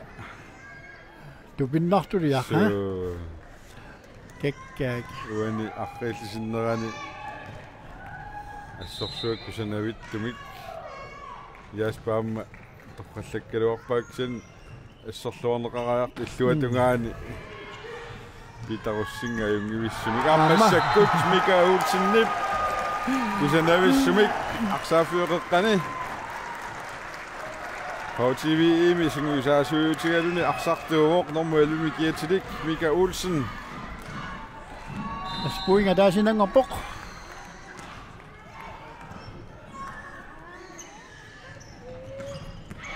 Tupinnartuliaq, ha? Suu. Kak, kak. Uani aqqiillisinnerani assorsuaq kusanavittumik. Jasper aamma torrallakkaluarpaa kisianni assorluarneqarajartoq illuatungaani. Mm. Peter Rosing ajunngivissumik. Aamma. Aamma massakkut Mika Olsenip kusanavissumik arsaaffiup qeqqani. H T V-imi sungiusaasuutigaluni arsartuuvoq nummer elleve-mi Kiatillik Mika Olsen. Tassa pointi ataasiinnanngorpoq.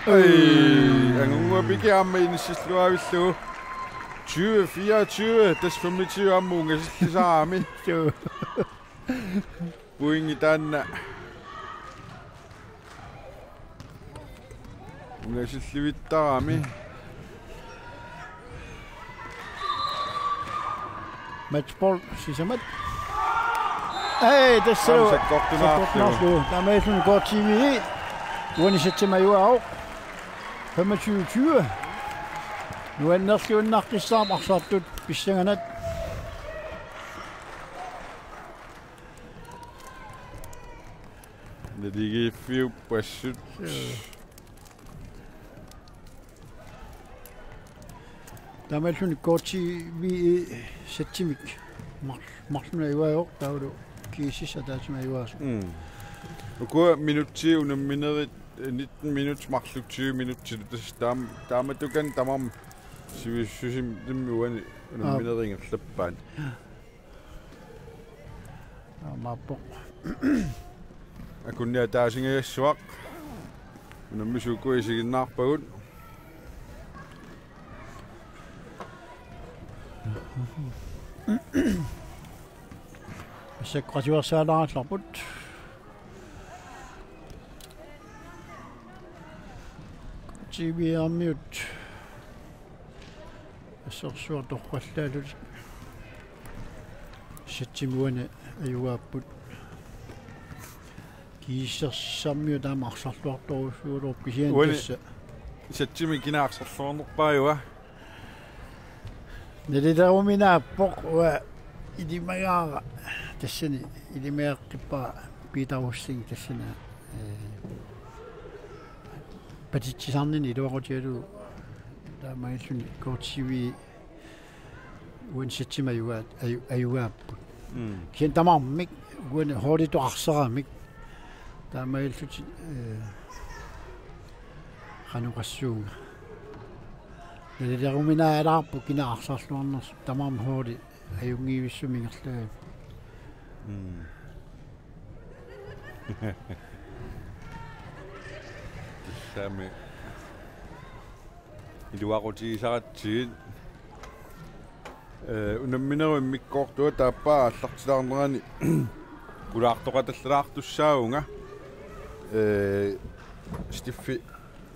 Ei, Angunnguaq Piki aamma inissilluaavillugu. Tyve fireogtyve, tassa femogtyve aamma ungasillisaami. Joo. Pointi taanna Ungasillivittarami. Matchball sisamat. Hej, tassa. Aamma sakkortunaarlugu. Sakkortunaarlugu. Taamaasilluni K T V E uani sætimi ajugaavoq. Femogtyve tyve. Nuannerluinnaqqissaarpoq arsartut pissanganaq. Naligiiffiuppassut. Taamaasilluni K T V E sættimik mar-, marlunnik ajugaavoq, taavalu GSS ataatsimik ajugaasoq. Mm. Ukua minutsit unamminerit, eh, nitten minutsit marluk tyve minutsit, tassa taam-, taamatukan tamarmik sivisussusimmik uani unamminerit ingerlappaat. Aammaappoq. Akunniaq ataasingajassavaa. Unammisut ukua isiginnaarpagut. Massakkut qasuersaalaarlarput. T V-miut. Assersuaq torrallaallutik. Sættimik uani ajugaapput. GSS-imiut taama arsarluartorujussuugaluarput kisianni uani tassa. Sættimik kina arsarluarnerpaajuva? Nalileruminaappoq uanga ilimagaara tassani ilimageqqippara Peter Rosing tassani, eh, patitsisarnini iluaqutigalugu taamaalilluni K T V uani sættimik ajugaat-, aju-, ajugaapput. Mm. Kisianni tamarmik uani holditut arsaramik. Taamaalillutik, eh, qanoq oqassuunga. Nalileruminaalaarpoq kina arsarluarnersoq, tamarmik holdit ajunngivissumik ingerlagavit. Mm. Tassami iluaqutigisaratsigit. Eh, unamminerup immikkoortua taappaa aallartilaarnerani kulaartoqatallalaartussaavunga. Eh, Steffi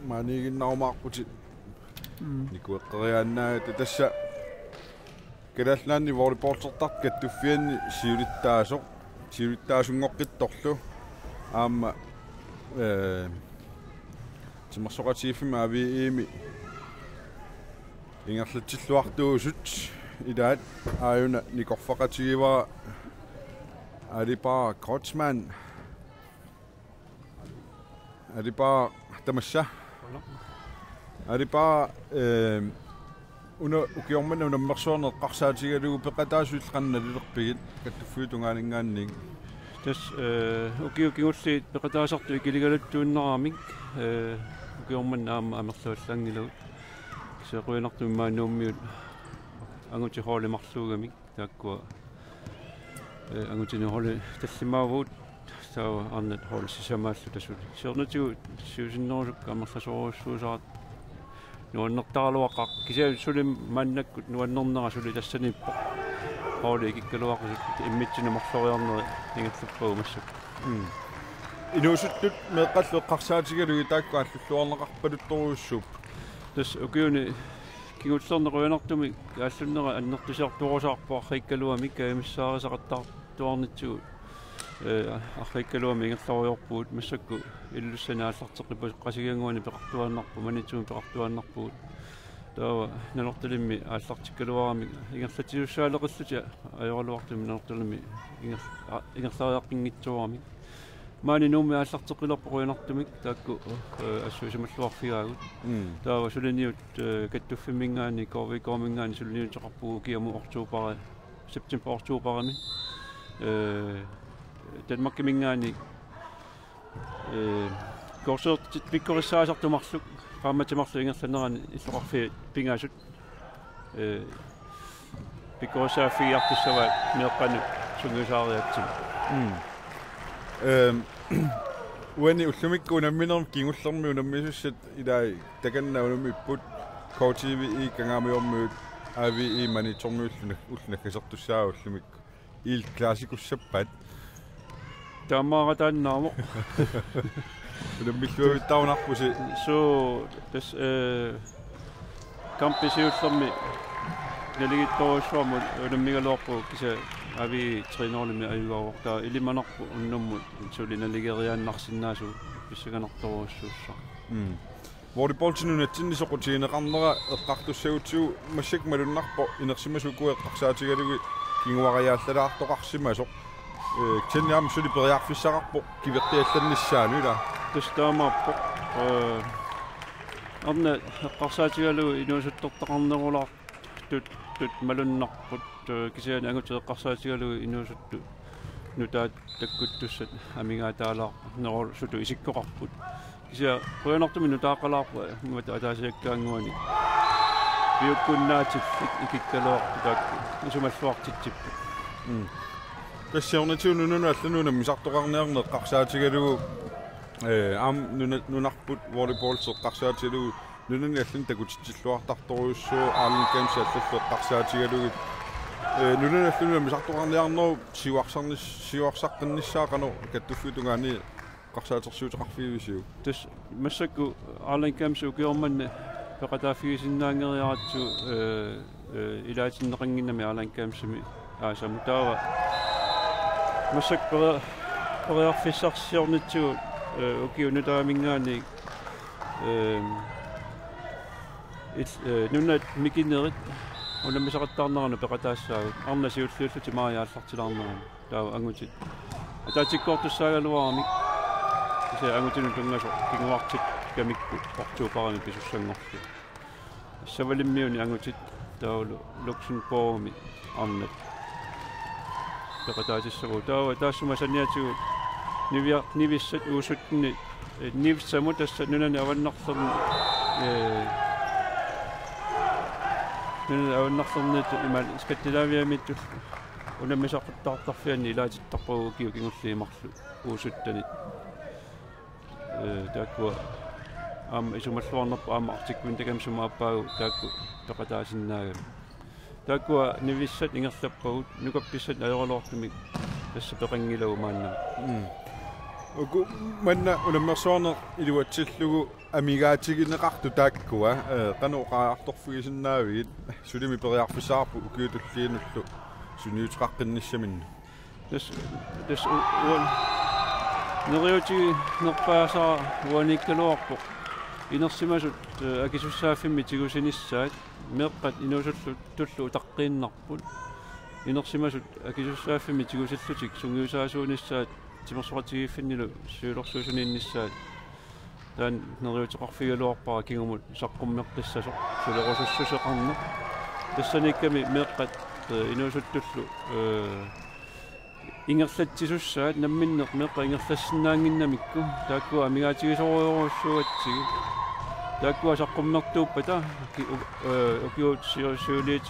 maaniiginnarumaarputit. Mm. Nikueqqeriaannaagit tassa Kalaallit Nunaanni volleyballertartut kattuffianni siulittaasoq, siulittaasunngoqqittorlu aamma, eh, timersoqatigiiffimmi A V E-mi ingerlatsilluartuusut ilaat aajuna nikorfaqatigivara Alipaa Kreutzmann. Alipaa tamassa. Alipaa, eh, una ukioq manna unammersuarneq eqqarsaatigalugu peqataasut illit qanoq nalilerpigit kattuffiup tungaaninngaanniit? Tassa, eh, ukiut kingulliit peqataasartut ikiligaluttuinnaramik, eh, ukioq manna aamma amerlavallaanngilagut. Kisianni qujanartumik maani Nuummiut angutit holdit marluugamik. Taakkua, eh, angutinik holdit tallimaavugut, taava arnat holdit sisamaalluta suli. Siornatigut siusinnerusukkut amerlasoorujussuusarput nuannertaraluaqaaq. Kisianni suli maannakkut nuannernera suli tassaniippoq. Holdit ikikkaluaqisut immitsinnut marloriarnerit ingerlappagut massakkut. Mm. Inuusuttut meeqqallu eqqarsaatigalugit taakku aallulluarneqarpaluttorujussuupput. Tassa ukiuni kingullerni qujanartumik aallunnera annertusiartorusaarpoq arriikkaluamik kajumissaarisaqattaartuarnitsigut, eh, arriikkaluamik ingerlariarpugut massakkut Ilulissani aallarteqqippoq Qasigiannguani peqartuaannarpugut Maniitsumi peqartuaannarpugut. Taava Nanortalimmi aallartikkaluaramik ingerlatsisussaaleqillutik ajoraluartumik Nanortalimmi inger-, a-, ingerlariaqqinngitsoorami. Maani Nuummi aallarteqqilerpoq qujanartumik taakku, eh, assuusimalluarfigaagut. Mm. Taava suliniut, eh, kattuffimminngaanniit, K V K-minngaanniit suliniuteqarpugut ukiamut oktobari, september oktobarimi. Eh, Danmarkiminngaanniit, eh, kursusertit pikkorissaasartut marluk, qaammatit marluk ingerlanerani illoqarfiit pingasut. Eh, pikkorissaaffigiartussavaat meeqqanut sungiusaariaatsimik. Mm. Ehm, uani ullumikkut unamminermi kingullermi unammisussat ilaat takanna unammipput K T V E Kangaamiormiut A V E Maniitsormiut ullu nag-, ulloq naggasertussaavaat ullumikkut. Iillit klassikussappat? Taamaarataannaavoq. Unammilluavittaarunarpusi. Suu, tassa, eh, kampip siullermi naligiittorujussuarmut unammigaluarpugut, kisianni Aviit tre nul-imi ajugaavoq, taava ilimanarpoq unnummut suli naligeriaannarsinnaasut pissanganartorujussuussaaq. Mm. Volleyballimi nunatsinni soqutigineqarnera eqqartussagutsigu massakkut malunnarpoq inersimasut ukua eqqarsaatigalugit kinguariaallalaartoqarsimasoq. Eh, kisianni aamma suli periarfissaqarpoq kiveqqiallannissaanut, ilaa? Tassa taamaappoq. Eh, arnat eqqarsaatigalugu inuusuttortaqarnerulaartut, tut malunnarput, eh, kisianni angutit eqqarsaatigalugu inuusuttut nutaat takkuttussat amigaataalaarnerusutut isikkoqarput. Kisianni qujanartumik nutaaqalaarpoq, imatut ataasiakkaannguanik piukkunnaatillit ikikkaluartut taakku isumalluartitsipput. Mm. Tassa siornatigut nunanut allanut unammisartoqarniarneq eqqarsaatigalugu, eh, aamma nuna-, nunarput volleyball eqqarsaatigalugu nunanit allanit takutitsilluartartorujussuuvoq Island Games allallu eqqarsaatigalugit. Eh, nunanut allanut unammisartoqarniarnerup siuarsarnis-, siuarsaqqinnissaa qanoq kattuffiup tungaani eqqarsaatersuuteqarfigivisiuk? Tassa massakkut Island Games ukioq manna peqataaffigisinnaanngeriaratsigu, eh, eh, ilaatinneqannginnami Island Games-imi aasamut, taava massakkut peri-, periarfissarsiornitsigut, eh, ukiup nutaaminngaanniit, eh, il-, eh, nunat mikinerit unammisaqattaarneranut peqataassaagut, arnat siulliullutik maajat aallartilaarneranut. Taava angutit ataatsikkoortussaagaluaramik, kisianni angutinut tunngasoq kinguartikkamikku oktobarimi pisussanngorlugit. Savalimmiuni angutit taavalu Luxembourgimi arnat peqataatissavagut. Taava taassuma saniatigut Nivia-, Nivissat U sytten-i, eh, Nivsamut, tassa nunani avannarlerni, eh, nunani avannarlerniittut imaluunniit Skandinaviamiittut unammisaqattaartarfianni ilaatittarpagut ukiut kingulliit marluk U sytten-it. Eh, taakkua aamma isumalluarnerput aamma Arctic Winter Games-imut aappaagu taakku peqataasinnaagami. Taakkua Nivissat ingerlappagut, nukappissat ajoraluartumik tassa peqanngilagut maannamut. Mm. Uku manna unammersuarneq iluatsillugu amigaatigineqartut taakkua, eh, qanoq oqariartorfigisinnaavigit, sulimi periarfissaqarpugut ukiut tulliinnullu sunniuteqaqqinnissaminnik? Tassa, tassa u-, uan-, neriuutiginerpaasara uaniikkaluarpoq inersimasut, eh, akisussaaffimmik tigusinissaat, meeqqat inuusuttullu utaqqiinnarput. Inersimasut akisussaaffimmik tigusillutik sungiusaasuunissaat timersoqatigiiffinnilu siulersuisuniinnissaat. Taanna neriuuteqarfigigaluarpara kingumut saqqummeqqissasoq, sulerusussuseqarneq. Tassaniikkami meeqqat, eh, inuusuttullu, eh, ingerlatsisussaat, namminneq meeqqat ingerlassinnaannginnamikku, taakkua amigaatigisorujorujussuugatsigit. Taakkua saqqummertuuppata, ki-, u-, eh, ukiut siu-, siuliit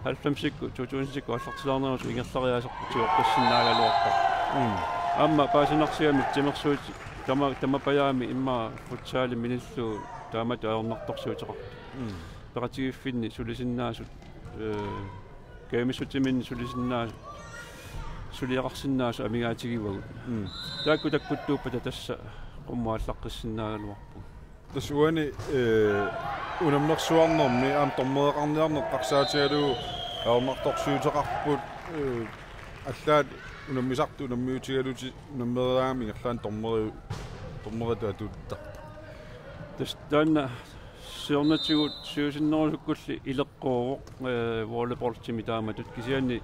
halvfemsikkut, to tusindikkut aallartilaarnerusut ingerlariaaseq tigoqqissinnaagaluarpara. Mm. Aamma paasinarsigamik timersuit tama-, tamapajaami immaqa futsalimi minillu taamatut ajornartorsiuteqartut. Mm. Peqatigiiffinni sulisinnaasut, eh, kajumissutiminni sulisinnaasut, suliaqarsinnaasut amigaatigivagut. Mm. Taakku takkuttuuppata tassa qummut aallaqqissinnaagaluarpugut. Tassa uani, eh, unammersuarnermi aamma dommereqarniarneq eqqarsaatigalugu ajornartorsiuteqarput, eh, allaat unammisartut unammiutigalutik unammeriaammik ingerlaannaq dommeri-, dommeritut atuuttarput. Tassa taanna siornatigut siusinnerusukkulli ileqquuvoq, eh, volleyballimi taamatut, kisianni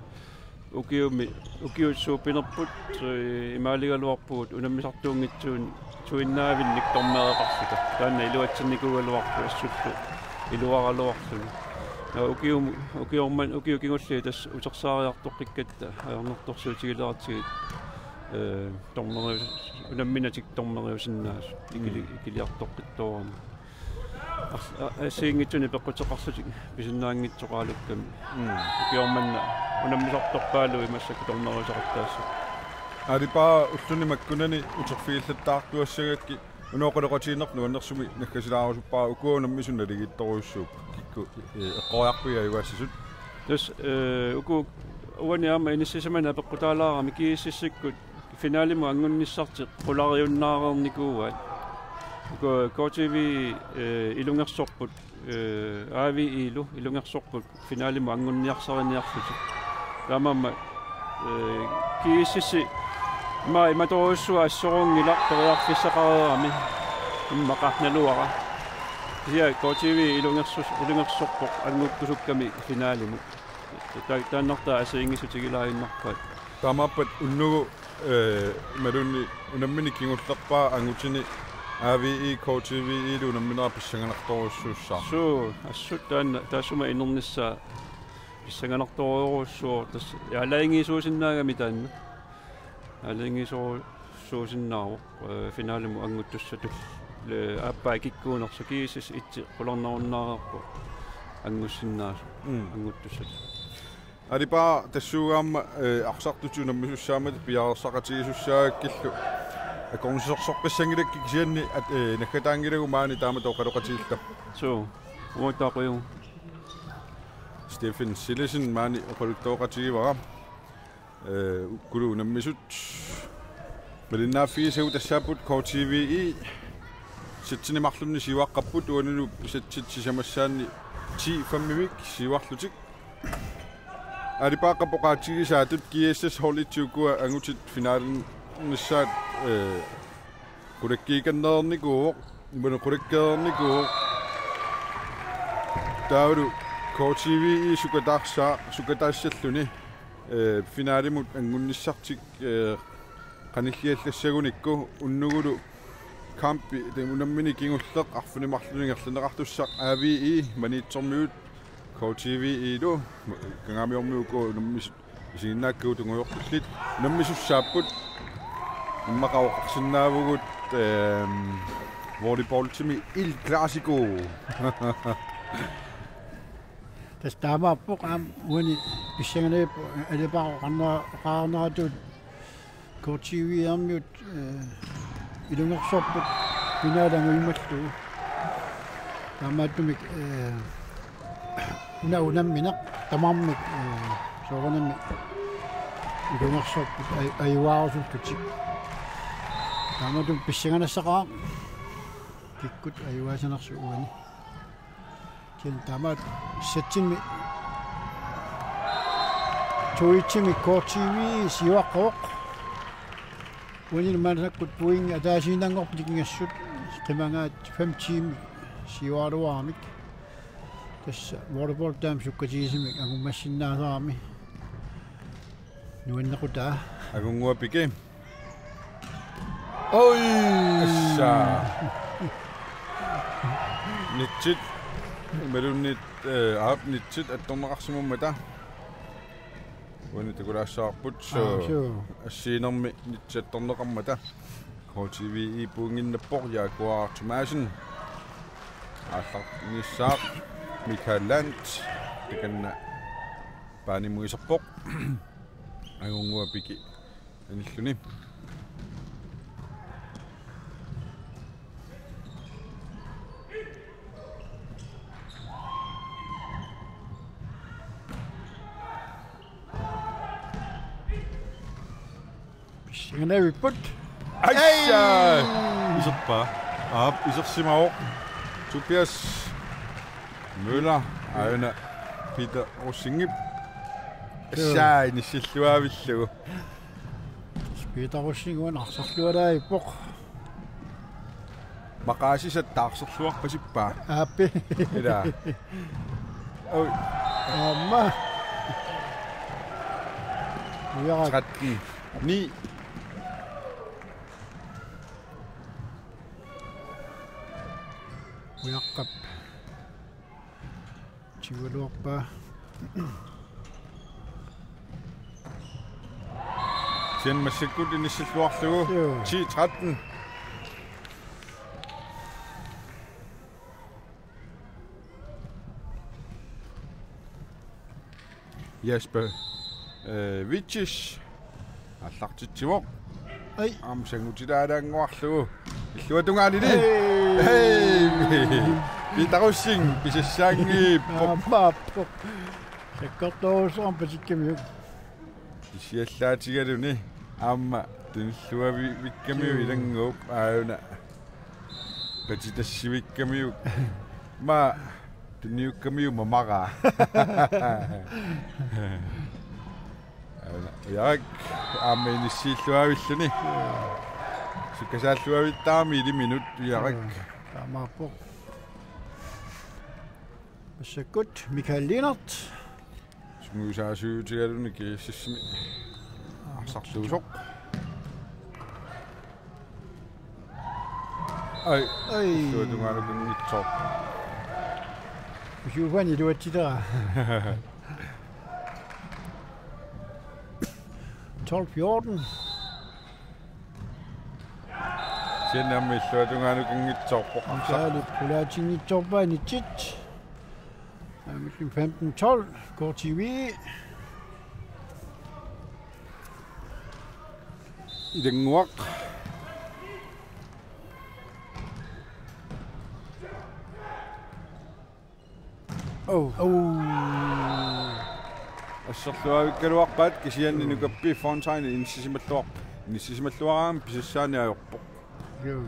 ukiumi, ukiut suuppinerput, eh, imaaligaluarpugut unammisartuunngitsuunnginnavinnik dommereqarluta. Taanna iluatsinnikuugaluarpoq assullu iluaraluarluni. Ja ukium-, ukioq manna, ukiut kingulliit tassa utersaariartoqqikkatta ajornartorsiutigileratsigit, eh, dommerius-, unamminatik dommeriusinnaasut. Mm. Ikili-, ikiliartoqqittoorami. As-, a-, assigiinngitsunik peqquteqarlutik pisinnaanngitsoqalukkami. Mm. Ukioq manna unammisartorpaaluit massakkut dommeriusaqattaassavut. Aalipaat ulluni makkunani uterfigillattaartuassagakkit una oqaloqatigiinnerput nuannersumik naggasilaarusuppara, ukua unammisut naligiittorujussuupput, kikkut, eh, eqqoriarpigit ajugaassasut? Tassa, eh, uku uani aamma inissisimaneq apeqqutaalaarami, GSS-ikkut finalimut anngunnissartik qulariunnaareernikuuaat. K-, KTV, eh, ilungersorput, eh, A V I-lu ilungersorput finalimut anguniarsariniarlutik. Taamaammat, eh, GSS-i ima-, imatorujussuaq assorunngilaq periarfissaqareerami immaqa naluara. Kisianni KTV ilungersus-, ilungersorpoq angukkusukkami finalimut. Ta-, taannartaa assigiinngissutigilaarinnarpaat. Taamaappat unnugu, eh, imaluunniit unammineq kingullerpaaq angutini A V I KTV-lu unammineq pissanganartorujussuussaaq. Suu, assut taanna taassuma inernissaa pissanganartorujussuuvoq tassa aalajangiisuusinnaagami taanna. Aalajangiisoru- suusinnaavoq, eh, finalimut anguttussatut, eh, aappaa kikkuunersoq GSS itsi qularnarunnaareerpoq angussinnaasoq. Mm. Anguttussatut. Alipaa tassuugaamma, eh, arsartutit unammisussaammatit piareersaqatigisussaagakkillu. Akornusersorpassanngilakka kisianni at, eh, naggataanngilagut maani taamatut oqaloqatigilluta. Suu, uattaaquju. Stephen Sillesen maani oqaluttooqatigivara. Eh, ukkulu unammisut malinnaaffigisagut tassaapput KTV-i. Sætsini marlunni siuaqqapput uanilu sætsit sisamassaanni ti fem-imik siuarlutik. Alipaaqqap oqaatigisaatut GSS holdit ukua angutit finalinissaat, eh, qulakkiikannereernikuuvoq, imaluunniit qulakkeereernikuuvoq. Taavalu KTV-i sukataarsaa-, sukataassalluni, eh, finalimut angunnissartik, eh, qanilliallassagunikku unnugulu kampi, taava unammineq kingulleq arfineq-marlunut ingerlanneqartussaq A V I Maniitsormiut KTV-lu, Kangaamiormiut uku unammisut isiginnaakkagut tungujortullit unammisussaapput. Immaqa oqarsinnaavugut, ehm, volleyballtimi Il Clasico. Tassa taamaappoq aamma uani pissanganavippoq Alipaa oqarnera-, oqarneratut KTV-miut, eh, ilungersorput finalimut immallugu. Taamaattumik, eh, una unammineq tamarmik, eh, soorunami ilungersorput aj-, ajugaasuullutik. Taamaattumik pissanganassaqaaq kikkut ajugaasanersut uani. Kisianni tamaat sætsimi to-itsimi KTV siuaqqavoq. Uani maannakkut pointit ataasiinnanngorput nikingassut qimagaat fem-imik siuaraluaramik. Tassa volleyball taama sukkatigisumik angummassinnaasarami. Nuannequtaa. Angunnguaq Piki. Oj! Assa. Nitsit. Imaluunniit, eh, aap, nitsit attorneqarsimammata. Uani takulaassavarput, suu. Aa, suu. Assiinermi nitsit attorneqarmata. KTV-i pointinnappoq Jaguar Thomassen. Aallarnissaaq Michael Land. Takanna paanimut iserpoq. Angunnguaq Piki anilluni. Pissanganavippoq. Aisha! Ei! Iserpaa. Aap, isersimavoq. Tobias Møller, aajuna Peter Rosingip. Joo. Aisha, inissilluaavillugu. Peter Rosing uani arsarlualaarpoq. Maqaasisat taarserluarpasippaa. Aappi. Ila. Oj. Aamma. Ujarak. Tretten ni. Ujaqqap. Tigualuarpaa. Kisianni massakkut inissilluarlugu. Joo. Ti tretten. Jesper, eh, Vitsis. Aallartitsivoq. Ai. Aamma sangutilaalaannguarlugu. Illuatungaanili. Hei. Hei. Peter Rosing, pisassaanngippoq. Aappaappoq. Sakkortoorujussuarmik pasikkamik. Kisiallaatigaluni. Aamma tunilluavikkamiuk. Joo. Ilannguup aajuna. Titassivikkamiuk. Ma tunniukkamiuk mamaraa. Ujarak aamma inissiilluavilluni. Sukkasaalluavittaarami iliminut Ujarak. Taamaappoq. Massakkut Michael Lennert. Sungiusaasuutigaluni G S S-imi arsarluusoq. Ai. Ai. Illuatungaanut kanngitsoorpoq. Usuufani iluatsitera. Tolv fjorten. Kisianni aamma illuatungaanut kanngitsoorpoq. Michael qulaatinngitsoorpaa initsit. Aamma femten tolv, K T V. Ilannguaq. Oh. Oh. Asserluavikkaluarpaat kisianni Nukappi Fontaine inissisimalluar-, inissisimalluaraangami pisassaani ajorpoq. Joo.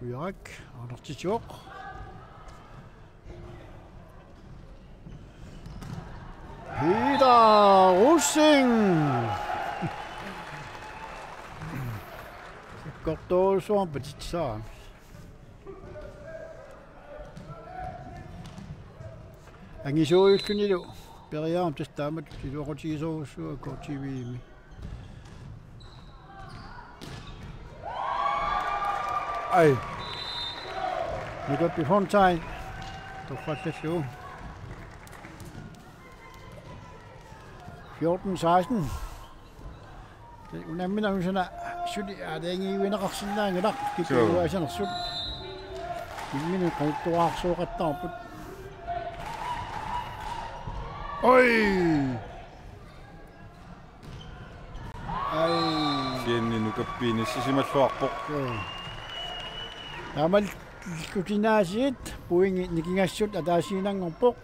Ujarak, Anders Titjok. Peter Rosing. Kortoorsuarpatitsaa. Angisuujullunilu periaam tassa taamatut iluaqutigisorujussuuvoq K T V-mi. Ai. Nukappi Fontaine. Torrallallugu. Fjorten seksten. Unamminermi suna suli aalajangiuineqarsinnaanngilaq. Suu. Kippiuaasanersut. Imminut qanittuaarsuuqattaarput. Oi! Ai. Kisianni Nukappi inissisimalluarpoq. Joo. Taamaalillutiinnaasiit pointit nikingassut ataasiinnanngorpoq.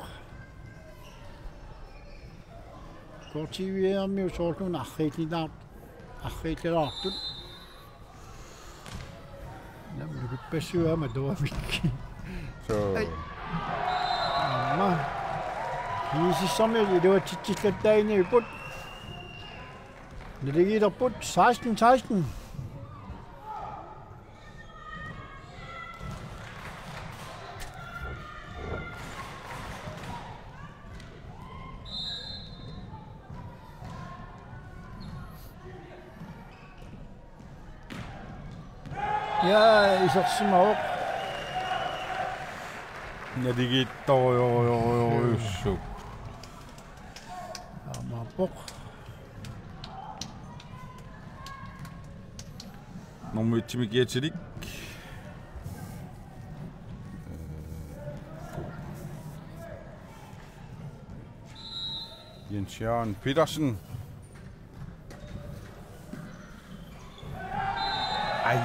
K T V-miut soorluuna arriillilaar-, arriillilaartut. Nammikippassuama tuamik. Suu. Ai. Aamma. G S S-imiut iluatsitsillattaarniarput. Naligiilerput seksten seksten. Ja, isersimavoq. Naligiittorujorujorujussuuvoq. Aammaappoq. Nummer et-imi kiatilik. Jens Jørgen Petersen. Ai,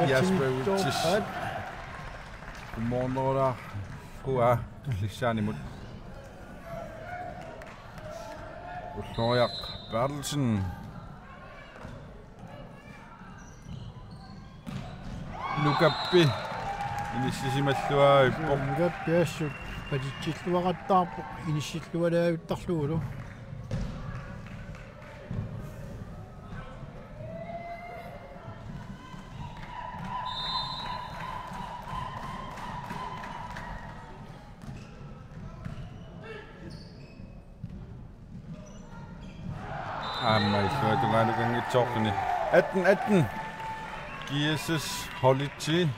Jasper Vitsis. Godmorgen, Ola. Kua. Lissaanimut. Ulloriaq Berthelsen. Nukappi inissisimalluarpoq. Nukappi assut patitsilluaqattaarpoq inissillualaavittarlugulu. Aamma illuatungaanut kanngitsoorluni. Atten atten. G S S holditsi.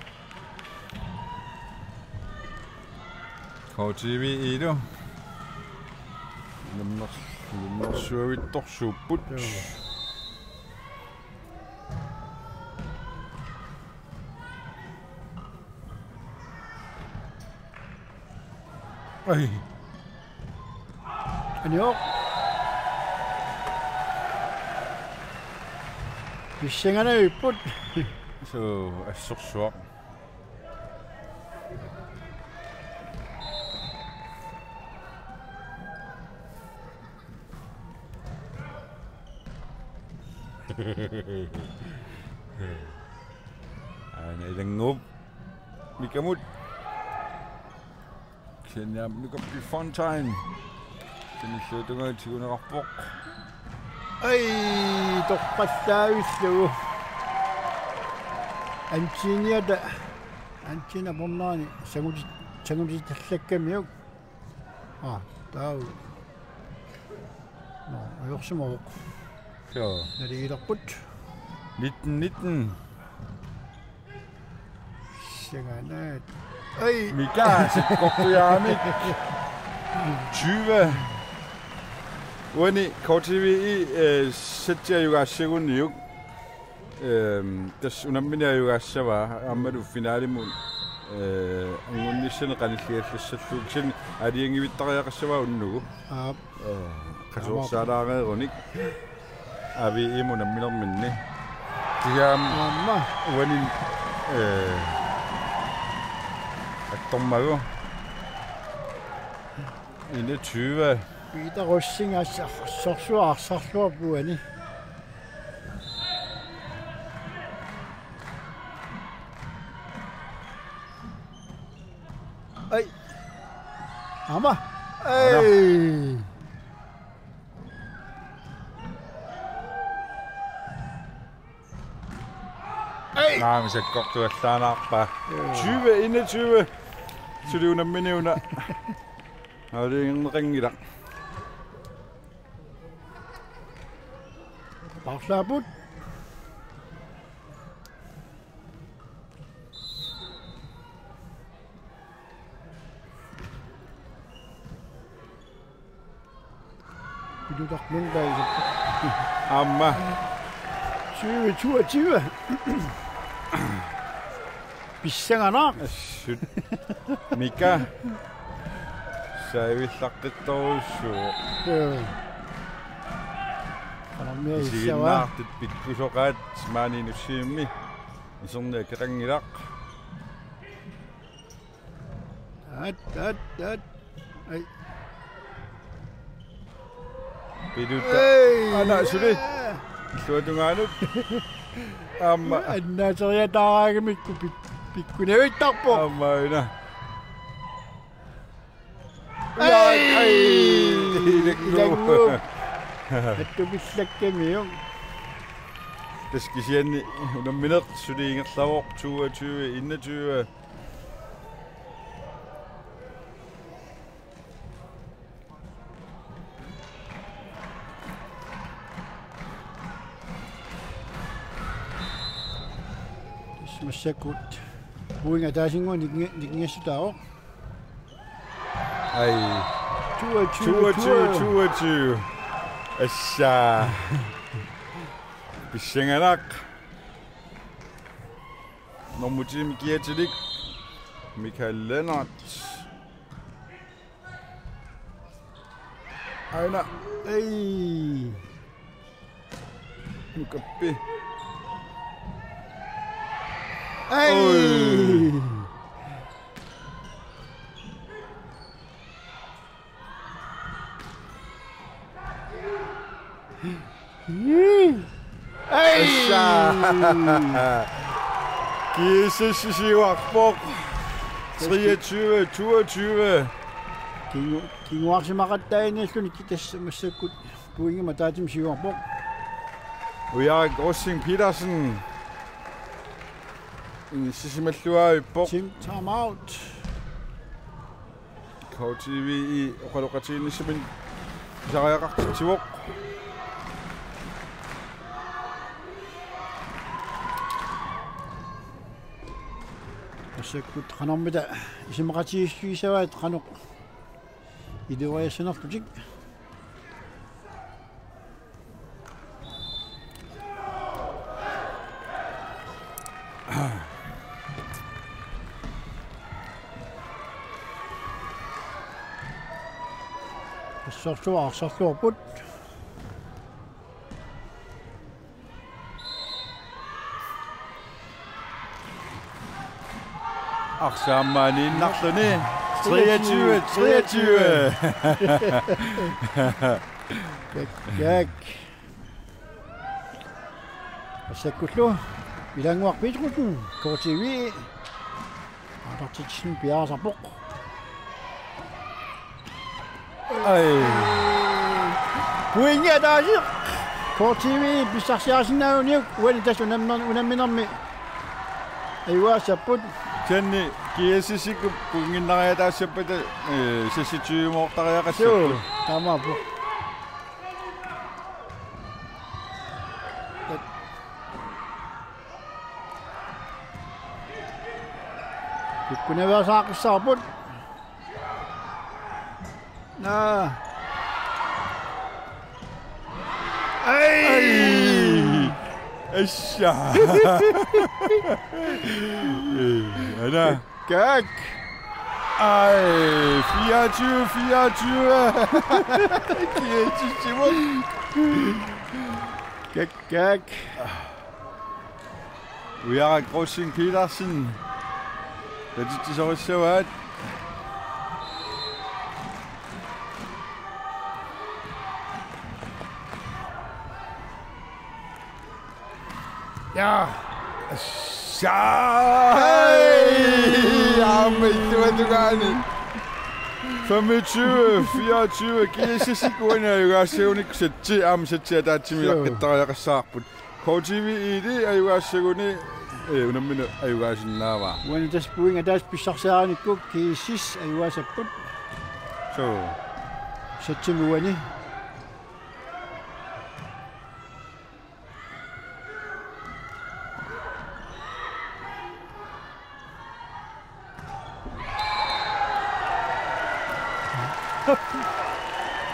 K T V ilu. Nummer, nummer syvittorsuupput. Joo. Ai. Anjo. Pissanganarput. Suu, assorsuaq. Aana ilannguup. Mikamut. Kisianni aamma Mika Fontaine. Sinilluutungaa tiguneqarpoq. Ai, toqqallavillugu. Antiniata. Antina pornaani sanguti-, sangutittallakkamiuk. Aa, taava. Nå, ajorsimavoq. Joo. Naligilerput. Nitten nitten. Singanaat. Ai. Mika, sakkortujaamik. Tyve. Uani K T V I, øh, sættiajugaassagunniuk. Øhm, tassa unammineq ajugaassavaa, aammalu finalimut, øh, anngunnissani qanilliallassallugu, kisianni aalajangivittariaqassavaa unnugu. Aap. Øh, qasuersaalaareerunik. A V M unamminerminni. Kisianni aamma. Uani, øh, attormagu. Enogtyve. Peter Rosing arsar-, sorsuaq arsarluarpoq uani. Ai. Aamma. Aana. Ai. Ai. Naamik sakkortuallaannarpaa. Joo. Tyve enogtyve. Suli unammineq una. Aalajangerneqanngilaq. Paarlaapput. Pilutarlungaisa. Aamma. Tyve toogtyve. Pissanganaq. Assut. Mika. Saavillaqqittorujussuuvoq. Joo. Qanormia issava. Isiginnaartut pikkusoqaat maani Nuussuarmi. Iserneq akeqanngilaq. At, at, at. Ai. Piluta. Ei. Aana suli. Illuatungaanut. Aamma. Annaateriataaraangamikku pik-, pikkunavittarpoq. Aamma una. Ei. Ai. Ilannguup. Ilannguup. Attupillakkamiuk. Tassa kisianni unammineq suli ingerlavoq toogtyve enogtyve. Tassa massakkut pointit ataasinnguaq nikinga-, nikingassutaavoq. Ai. Toogtyve, toogtyve, toogtyve. Toogtyve. Assa. Pissanganaq. Nummer ti-mik kiatilik. Michael Lennert. Aana. Ei. Mukappi. Ei. Oi. Ei! Assa! G S S siuarpoq. Treogtyve toogtyve. Kingu-, kinguarsimaqattaarniarluni tassa massakkut pointimik ataatsimik siuarpoq. Ujarik Rosing Petersen. Inissisimalluarpoq. Tim, time out. K T V I oqaloqatigiinnissamut pisariaqartitsivoq. Massakkut qanormita isumaqatigiissutigissavaat qanoq ilioriassanerlutik. Assorsuaq arsarluarput. Arsaq aamma aniinnarluni. Treogtyve, treogtyve. Kak, kak. Assakkullu Ilannguaq Petrussenip K T V aallartitsissummik piareersarpoq. Ai. Pointi ataaseq K T V pissarsiarisinnaaguniuk, uani tassa unammer-, unamminermi ajugaassapput. Kisianni G S S-ikkut pointinnariataassappata, eh, seksogtyvemoortariaqassapput. Suu, taamaappoq. Pikkunavaasaaqissaarput. Naa. Ai! Ai! Assa. Eh, ana. Kak. Ai, fireogtyve, fireogtyve. Kiitissimut. Kak, kak. Ujaraq Rosing Petersen. Patitsisorissavaat. Ja. Sai! Aamma illuatungaani. Femogtyve fireogtyve, G S S-ikkut uani ajugaassagunik, satsi, aamma satsi ataatsimi Suu. ilaqqittariaqassavarput. K T V I D ajugaassaguni, eh, unammineq ajugaasinnaavaa. Uani tassa pointit ataaseq pissarsiarinikku G S S ajugaassapput. Suu. Satsimi uani.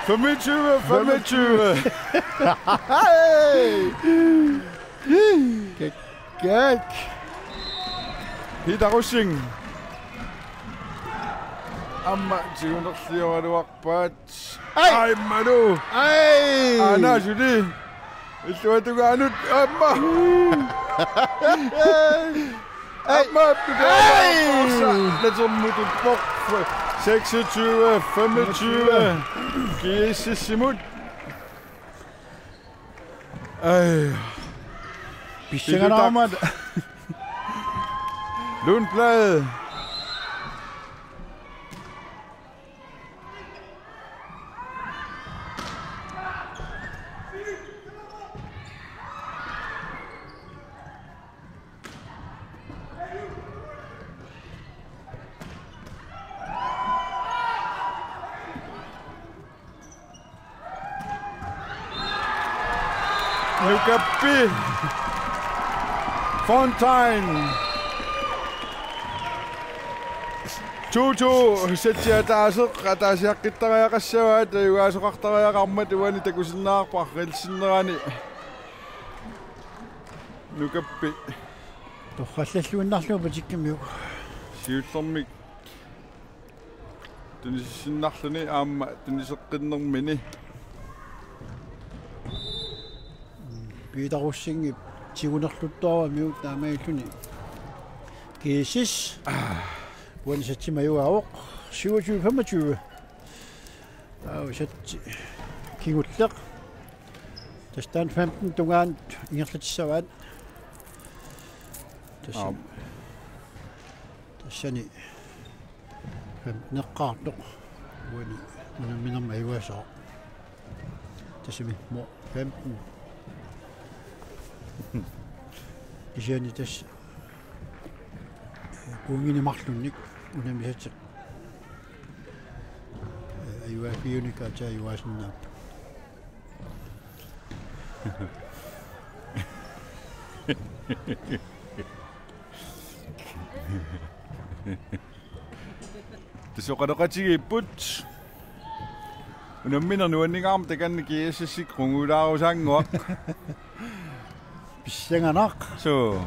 Femogtyve, femogtyve. Kak, kak. Peter Rosing. Aamma tigunerlioraluarpaat. Ai! Ai, Manu! Ai! Aana suli. Illuatungaanut aamma. Ai! Aamma Ai! Pitualuarpaarsa. Natermutuppoq. Seksogtyve femogtyve. G S S-imut. Ai. Pissanganarmat. Lundblad. Nukappi. Fontaine. To to, satsi ataaseq, ataasiaqqittariaqassavaat, ajugaasoqartariaqarmat uani takusinnaavarput arriilsinnerani. Nukappi. Torrallalluinnarlugu patikkamiuk. Siullermik. Tunisissinnarluni aamma tuniseqqinnermini. Peter Rosingip tigunerluttooramiuk taamaalilluni. G S S. Uani satsimik ajugaavoq. Syvogtyve femogtyve. Taava satsi kingulleq. Tassa taanna femten tungaanut ingerlatissavaat. Tassa. Aap. Tassani femten eqqaartoq. Uani unamminermi ajugaassaaq. Tassami mo femten. Kisianni tassa pointinik marlunnik unammisatik. Ajugaaffiunik aatsaat ajugaasinnaapput. Tassa oqaloqatigiipput. Unammineq nuanningaarmat takanna G S S-ikkut qungujulaarusaannguaq. Pissanganaq. Suu.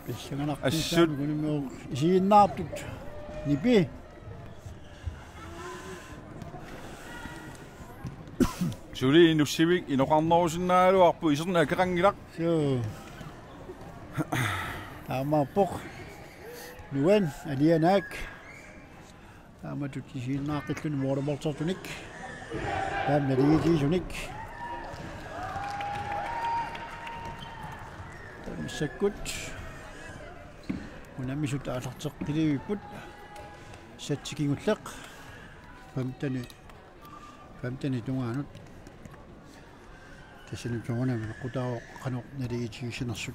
Pissanganaq. Assut. Pissanganaq. Isiginnaartut. Nipi. Suli Nuussivik inoqarnerusinnaagaluarpoq, iserneq akeqanngilaq. Suu. Taamaappoq. Nuan, alianaak. Taamatut isiginnaaqqilluni målmandsertunik. Taama naligiitiisunik. Massakkut unammisut aallarteqqilivippput. Satsi kingulleq. Femten, femten tungaanut. Tassani soorunami qutaavoq qanoq naligiissinersut.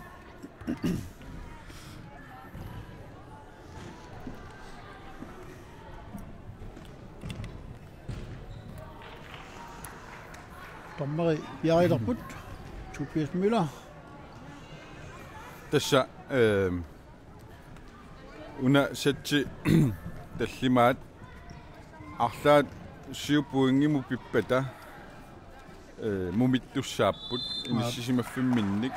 Dommeri piareerput. Tobias Møller. Tassa, ehm, una satsi tallimaat arlaat syv pointimut pippata, eh, mumittussaapput. Aap. Inissisimaffimminnik.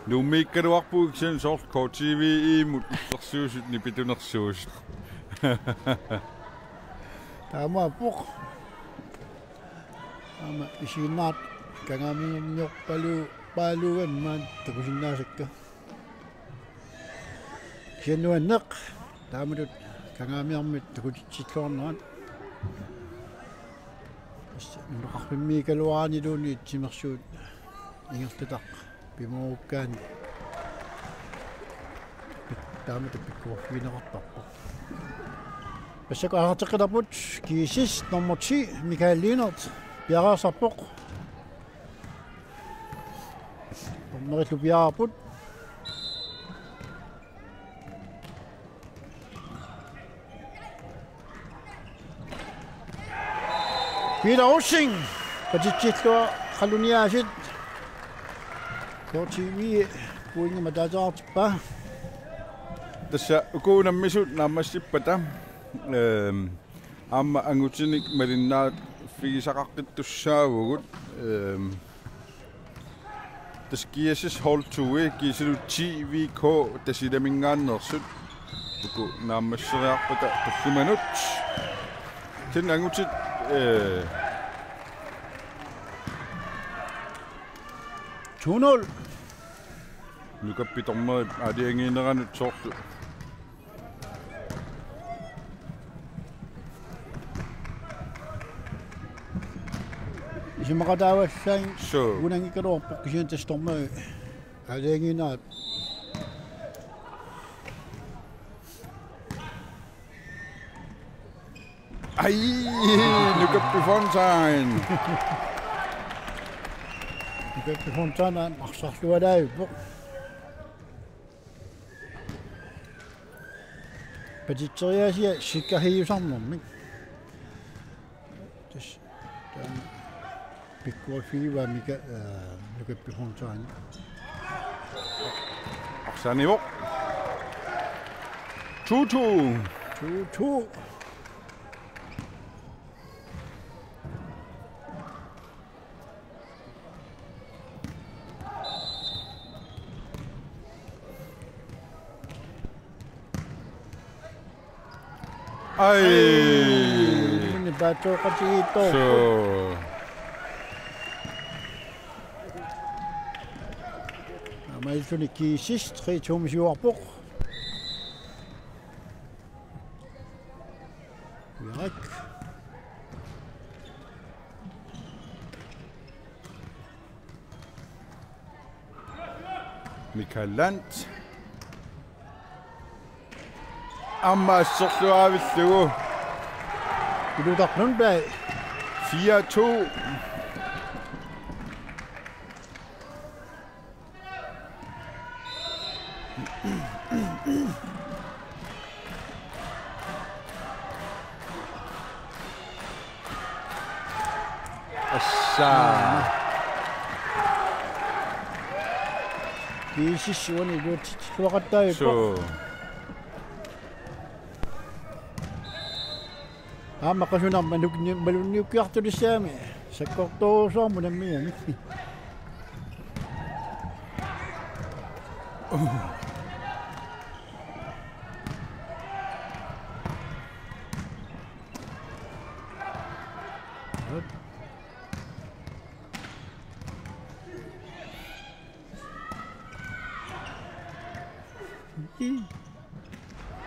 Nuummiikkaluarpugut kisianni soorlu K T V-mut illersuisut nipitunersuusut. Taamaappoq. Aamma isiginnaartut Kangaamiormiorpalu-, paaluugamik maani takusinnaasakka. Kisianni nuanneq taamatut Kangaamiormiut takutitsilluarnerat. Tassa nunaqarfimmiikkaluaraniluunniit timersuut ingerlataq pimoorukkaanni pik-, taamatut pikkoriffigineqartarpoq. Massakkut aallarteqqilerput, G S S nummer ti, Michael Lienert, piareersarpoq. Dommerillu piaarput. Peter Rosing, patitsilluaqaluniaasit. K T V pointimik ataaseqartippaa. Tassa uku unammisut naammassippata, ehm, aamma angutinik malinnaaffigisaqaqqittussaavugut, ehm, tassa G S S hold to-i, kiisalu T V K Tasiilaminngaanneersut. Uku naammasseriarpata tullimanut. Kisianni angutit, eh, to nul. Nukappi dommerip aalajangiineranut soorlu isumaqataavallaanngilaq. Suu. Unanngikkaluarpoq kisianni tassa dommeri aalajangiinerat. Ai, Nukappi Fontain. Nukappi Fontain arsarlualaavippoq. Patitseriaasia sikkahiusarnermik. Tassa taanna pikkoriffigivaat Mika-, eh, Nukappi Fontain. Arsanivoq. To to. To to. Ai. Ai, minni paatsoqatigiittoq. Suu. Aamma illunik G S S tre to-mik siuarpoq. Ujarak. Mikael Landt. Aamma asserluaavillugu. Ilutaq Lundblad. Fire to. Assa. G S S uani iluatsitsilluaqattaarpoq. Suu. Aamma qasunarma nuk-, ni-, malunniukkiartulissaami sakkortoorusuarmut nammineq.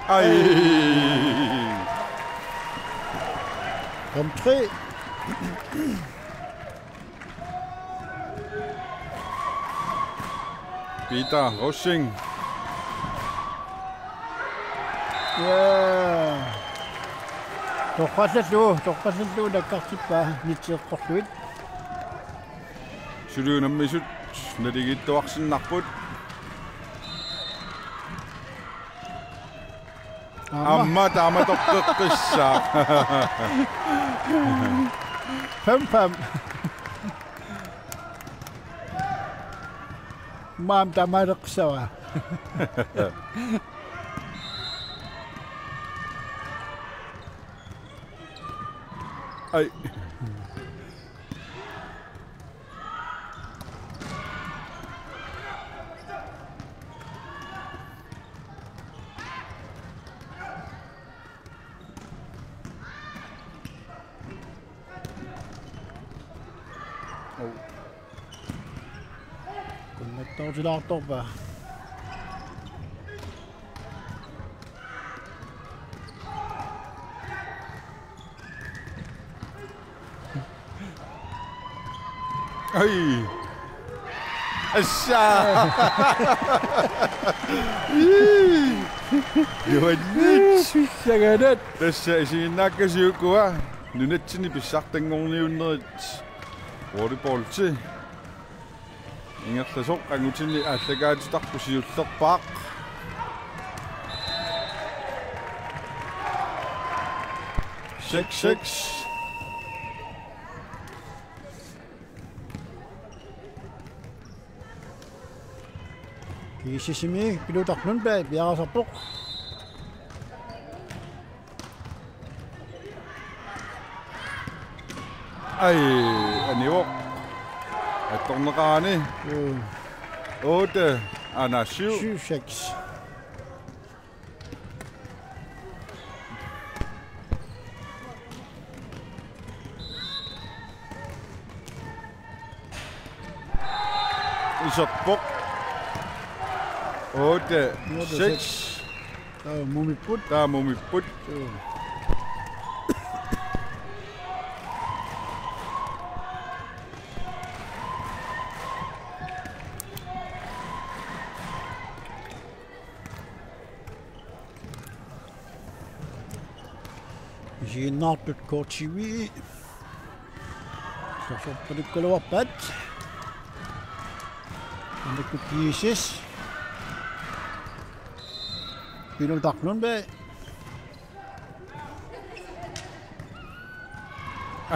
Ai. Nummer tre. Peter Rosing. Ja. Toqqallallugu, toqqallallugu nakkartippaa nitseqqorluit. Suli unammisut naligiittuarsinnarput. Aamma. Aamma taamatoqqeqqissaaq. Fem fem. Maam taamatoqqissavaa. Ai. Au. Kunnattoortilaartorpaa. Ai. Assa. Juannik. Pissanganaq. Tassa isiginnaakkasi ukua nunatsinni pissartanngorniunnerit volleyballi. Ingerlasoq angutini aallakaatitarput siullerpaaq. Seks seks. GSS-imi Pilutarlunpa piareersarpoq. Ai, anivoq. Attorneqarani. Mm. Otte, aana, syv. Syv seks. Iserpoq. Otte, otte, seks. Seks. Taava mumipput. Taava mumipput. Joo. Isiginnaartut K T V. Sorsorpalukkaluarpaat. Annakkut GSS. Pilutarlunpa.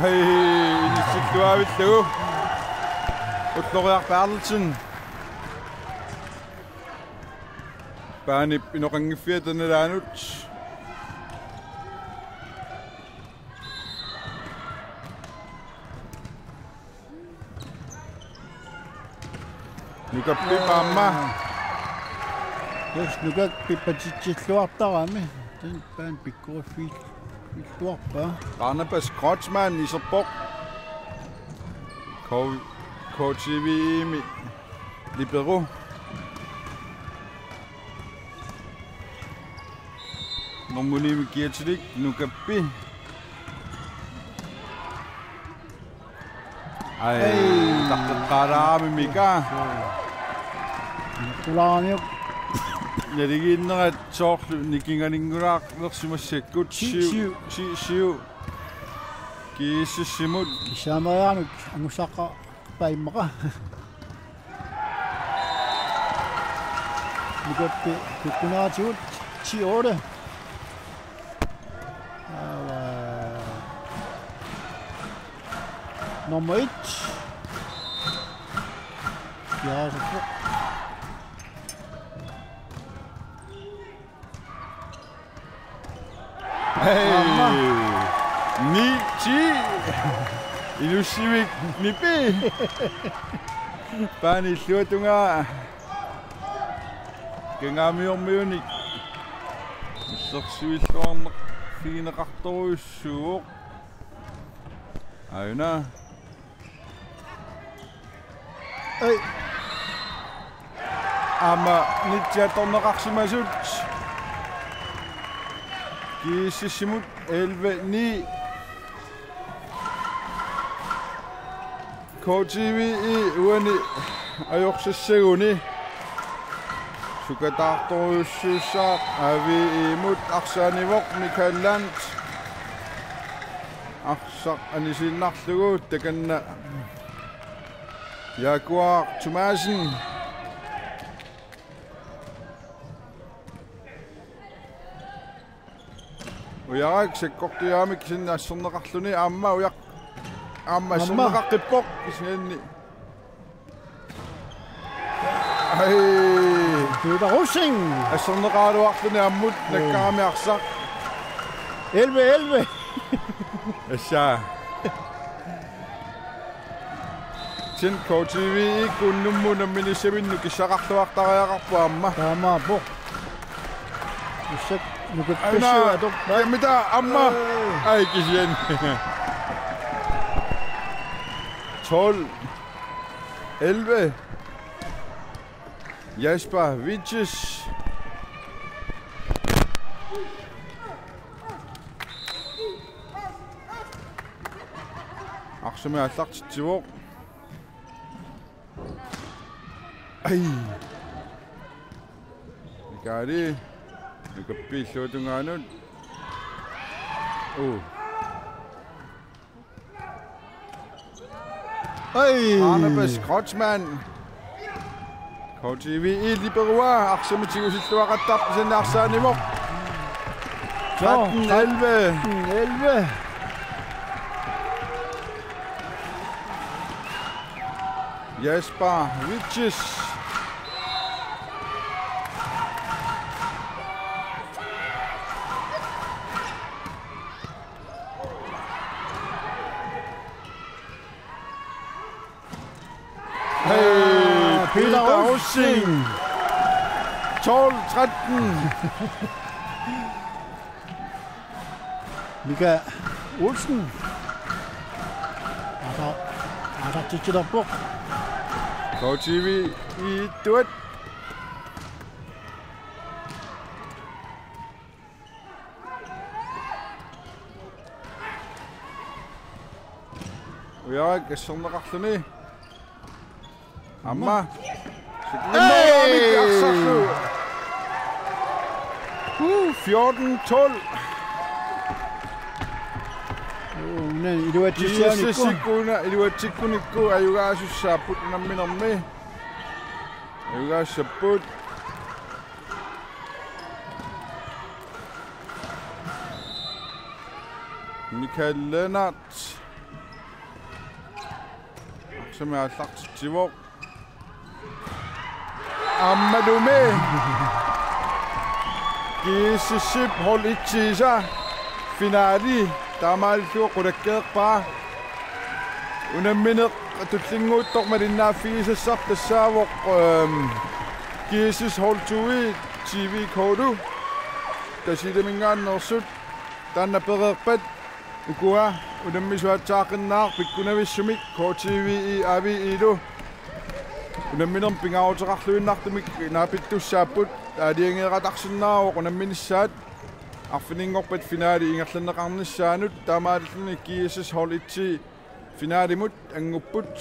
Ai, inissilluaavillugu. Ulloriaq Berthelsen. Paanip inoqanngiffiata nalaanut. Nukappi paamma. Yes, Nukappi patitsilluartarami. Tassa paani pikkoriffiilluarpaa. Barnabas Kreutzmann iserpoq. K-, K T V-imi libero. Nummer ni-mi kiatilik Nukappi. Ai, ai, taqqeqqaalaarami Mika. Qulaaniuk. Naligiinnerat soorlu nikinganinngulaarsimassakkut. Ti syv. Ti syv. GSS-imut. Kissaameriarami angusaqqaarpaa immaqa. Nukappi kukkuneratigut ti otte. Aava. Nummer et. Ja, så. Hey. Aamma. Ni ti. Inussivik nipi. Paani illuatungaa. Kangaamiormiunik. Illersuilluarneq pigineqartorujussuuvoq. Aajuna. Ei. Aamma nitsi attorneqarsimasut. GSS-imut elleve ni. K T V-i uani ajorsassaguni sukataartorujussuussaaq A V I-mut arsaanivoq Michael Landt. Arsaq anisiinnarlugu takanna Jaguar Thomassen. Ujarak sakkortujaamik sinna asserneqarluni aamma Ujarak aamma Aamma. Asserneqaqqippoq kisianni. Ai. Peter Rosing. Asserneqaraluarluni ammut Joo. Nakkarami arsaq. Elleve elleve. Assa. Tin K T V-ikkut unnummut unamminissaminnik kissaqarluartariaqarpoq aamma. Taamaappoq. Ussat Aina, nukappissiuatorpaat. Kiamita aamma. Ee. Ai kisianni. Tolv. Elleve. Jesper Vitjes. Arsamik aallartitsivoq. Ai. Mikaeli. Nukappiilluatungaanut. Uu. Ai. Barnabas Kreutzmann. K T V-i liperua arsamik tigusilluaqattarpoq sinnaarsaanivoq. Joo, tretten elleve. Tretten elleve. Jesper Vitjes. Hey, Peter Peter Rosing. Rosing. Tolv tretten. Mika Olsen. Ata, ata titsilerpoq. K T V-i ittuat. Ujarak asserneqarluni. Aamma. Hey! Arsarlu. Uh, fjorten tolv. Una iluatsissianikku. G S S-ikkut una iluatsikkunikku ajugaasussaapput unamminermi. Ajugaassapput. Michael Lennert. Arsamik aallartitsivoq. Aammalumi. G S S-ip hold et-iisa finale. Taamaalillugu qulakkeerpaa. Unammineq tullinnguuttoq malinnaaffigisassaq tassaavoq, øhm, G S S hold to-i T V K-lu. Tasiilaminngaanneersut taanna pereerpat ukua unammisut aatsaat qinnaa pikkunavissumik K T V-i A V I-lu. Unamminermi pingaaruteqarluinnartumik naapittussaapput aalajangeertarsinnaavoq unamminissaat arfininngorpat finale ingerlanneqarnissaanut taamaalilluni G S S hold et-i finalimut angupput.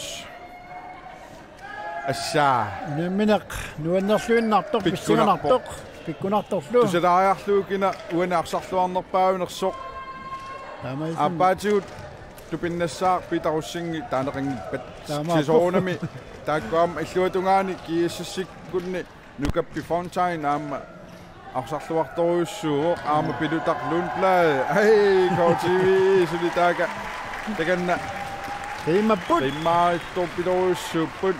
Assa. Unammineq nuannerluinnartoq, pikkunarpoq. Pissanganartoq, pikkunartorlu. Tusalaariarlugu kina uani arsarluarnerpaavinersoq. Taamaasilluni. Aappaatigut tupinnassaaq Peter Rosing taaneqanngippat. Taamaappoq. Soorunami taakku aamma illuatungaani G S S-ikkunni Nukappi Fontain aamma arsarluartorujussuuvoq aamma Pilutaq Lundblad. Ai, K T V suli taakku. Takanna. Qiimmapput. Qiimmaartorpilorujussuupput.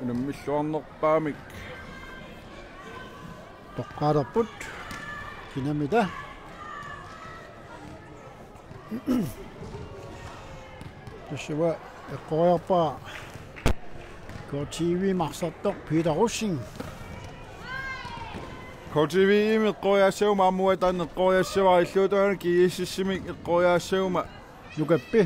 Unammilluarnerpaamik. Toqqaalerput. Kinamita. Tassa uanga eqqoriarpara K T V-mi arsartoq Peter Rosing. K T V-mi eqqoriaassaguma aamma uanga taanna eqqoriaassavara illuatungaani G S S-imi eqqoriaassaguma. Nukappi.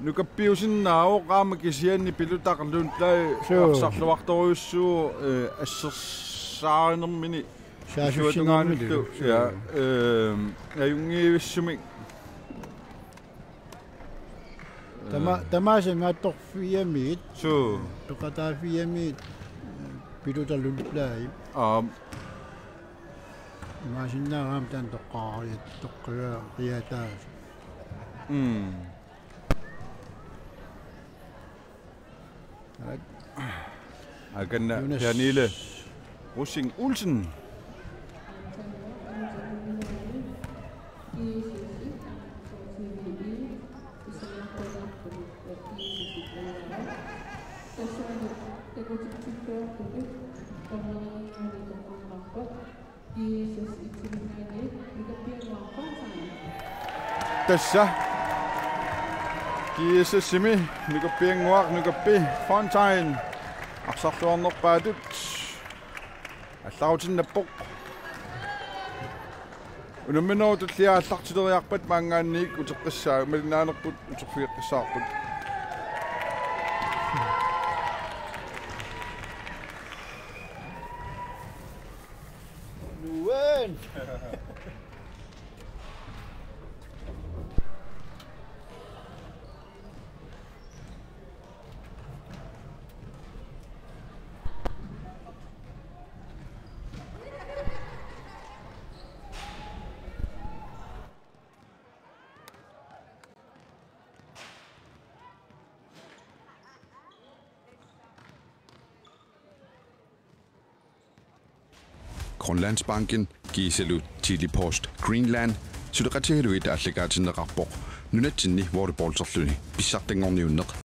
Nukappiusinnaavoq aamma kisianni Pilutaq Lundblad. Suu. Arsarluartorujussuuvoq, eh, assersaarinermini Saassussinngaanniillu, ja, ehm, ajunngivissumik. Tama-, tamaasa imaattorfiamiit. Suu. Toqataaffiamiit, pilutalun plai. Aam. Imaassinnaagama taanna toqqaariat, toqqaariataas. Mm. Akanna Jonas. Pernille Rosing Olsen. Tassa. G S S-imi Nukappiannguaq, Nukappi Fontain. Arsarluarnerpaatut. Allaarutinnapput. Unamminerup tullia aallartileriarpat maanngaanniit uteqqissaaq, malinnaanerput uterfigeqqissaarput. Nuan. Grønlandsbanken kiisalu Tele-Post Greenland suleqatigalugit aallakaatinneqarpoq nunatsinni volleyballserluni pissartanngorniunneq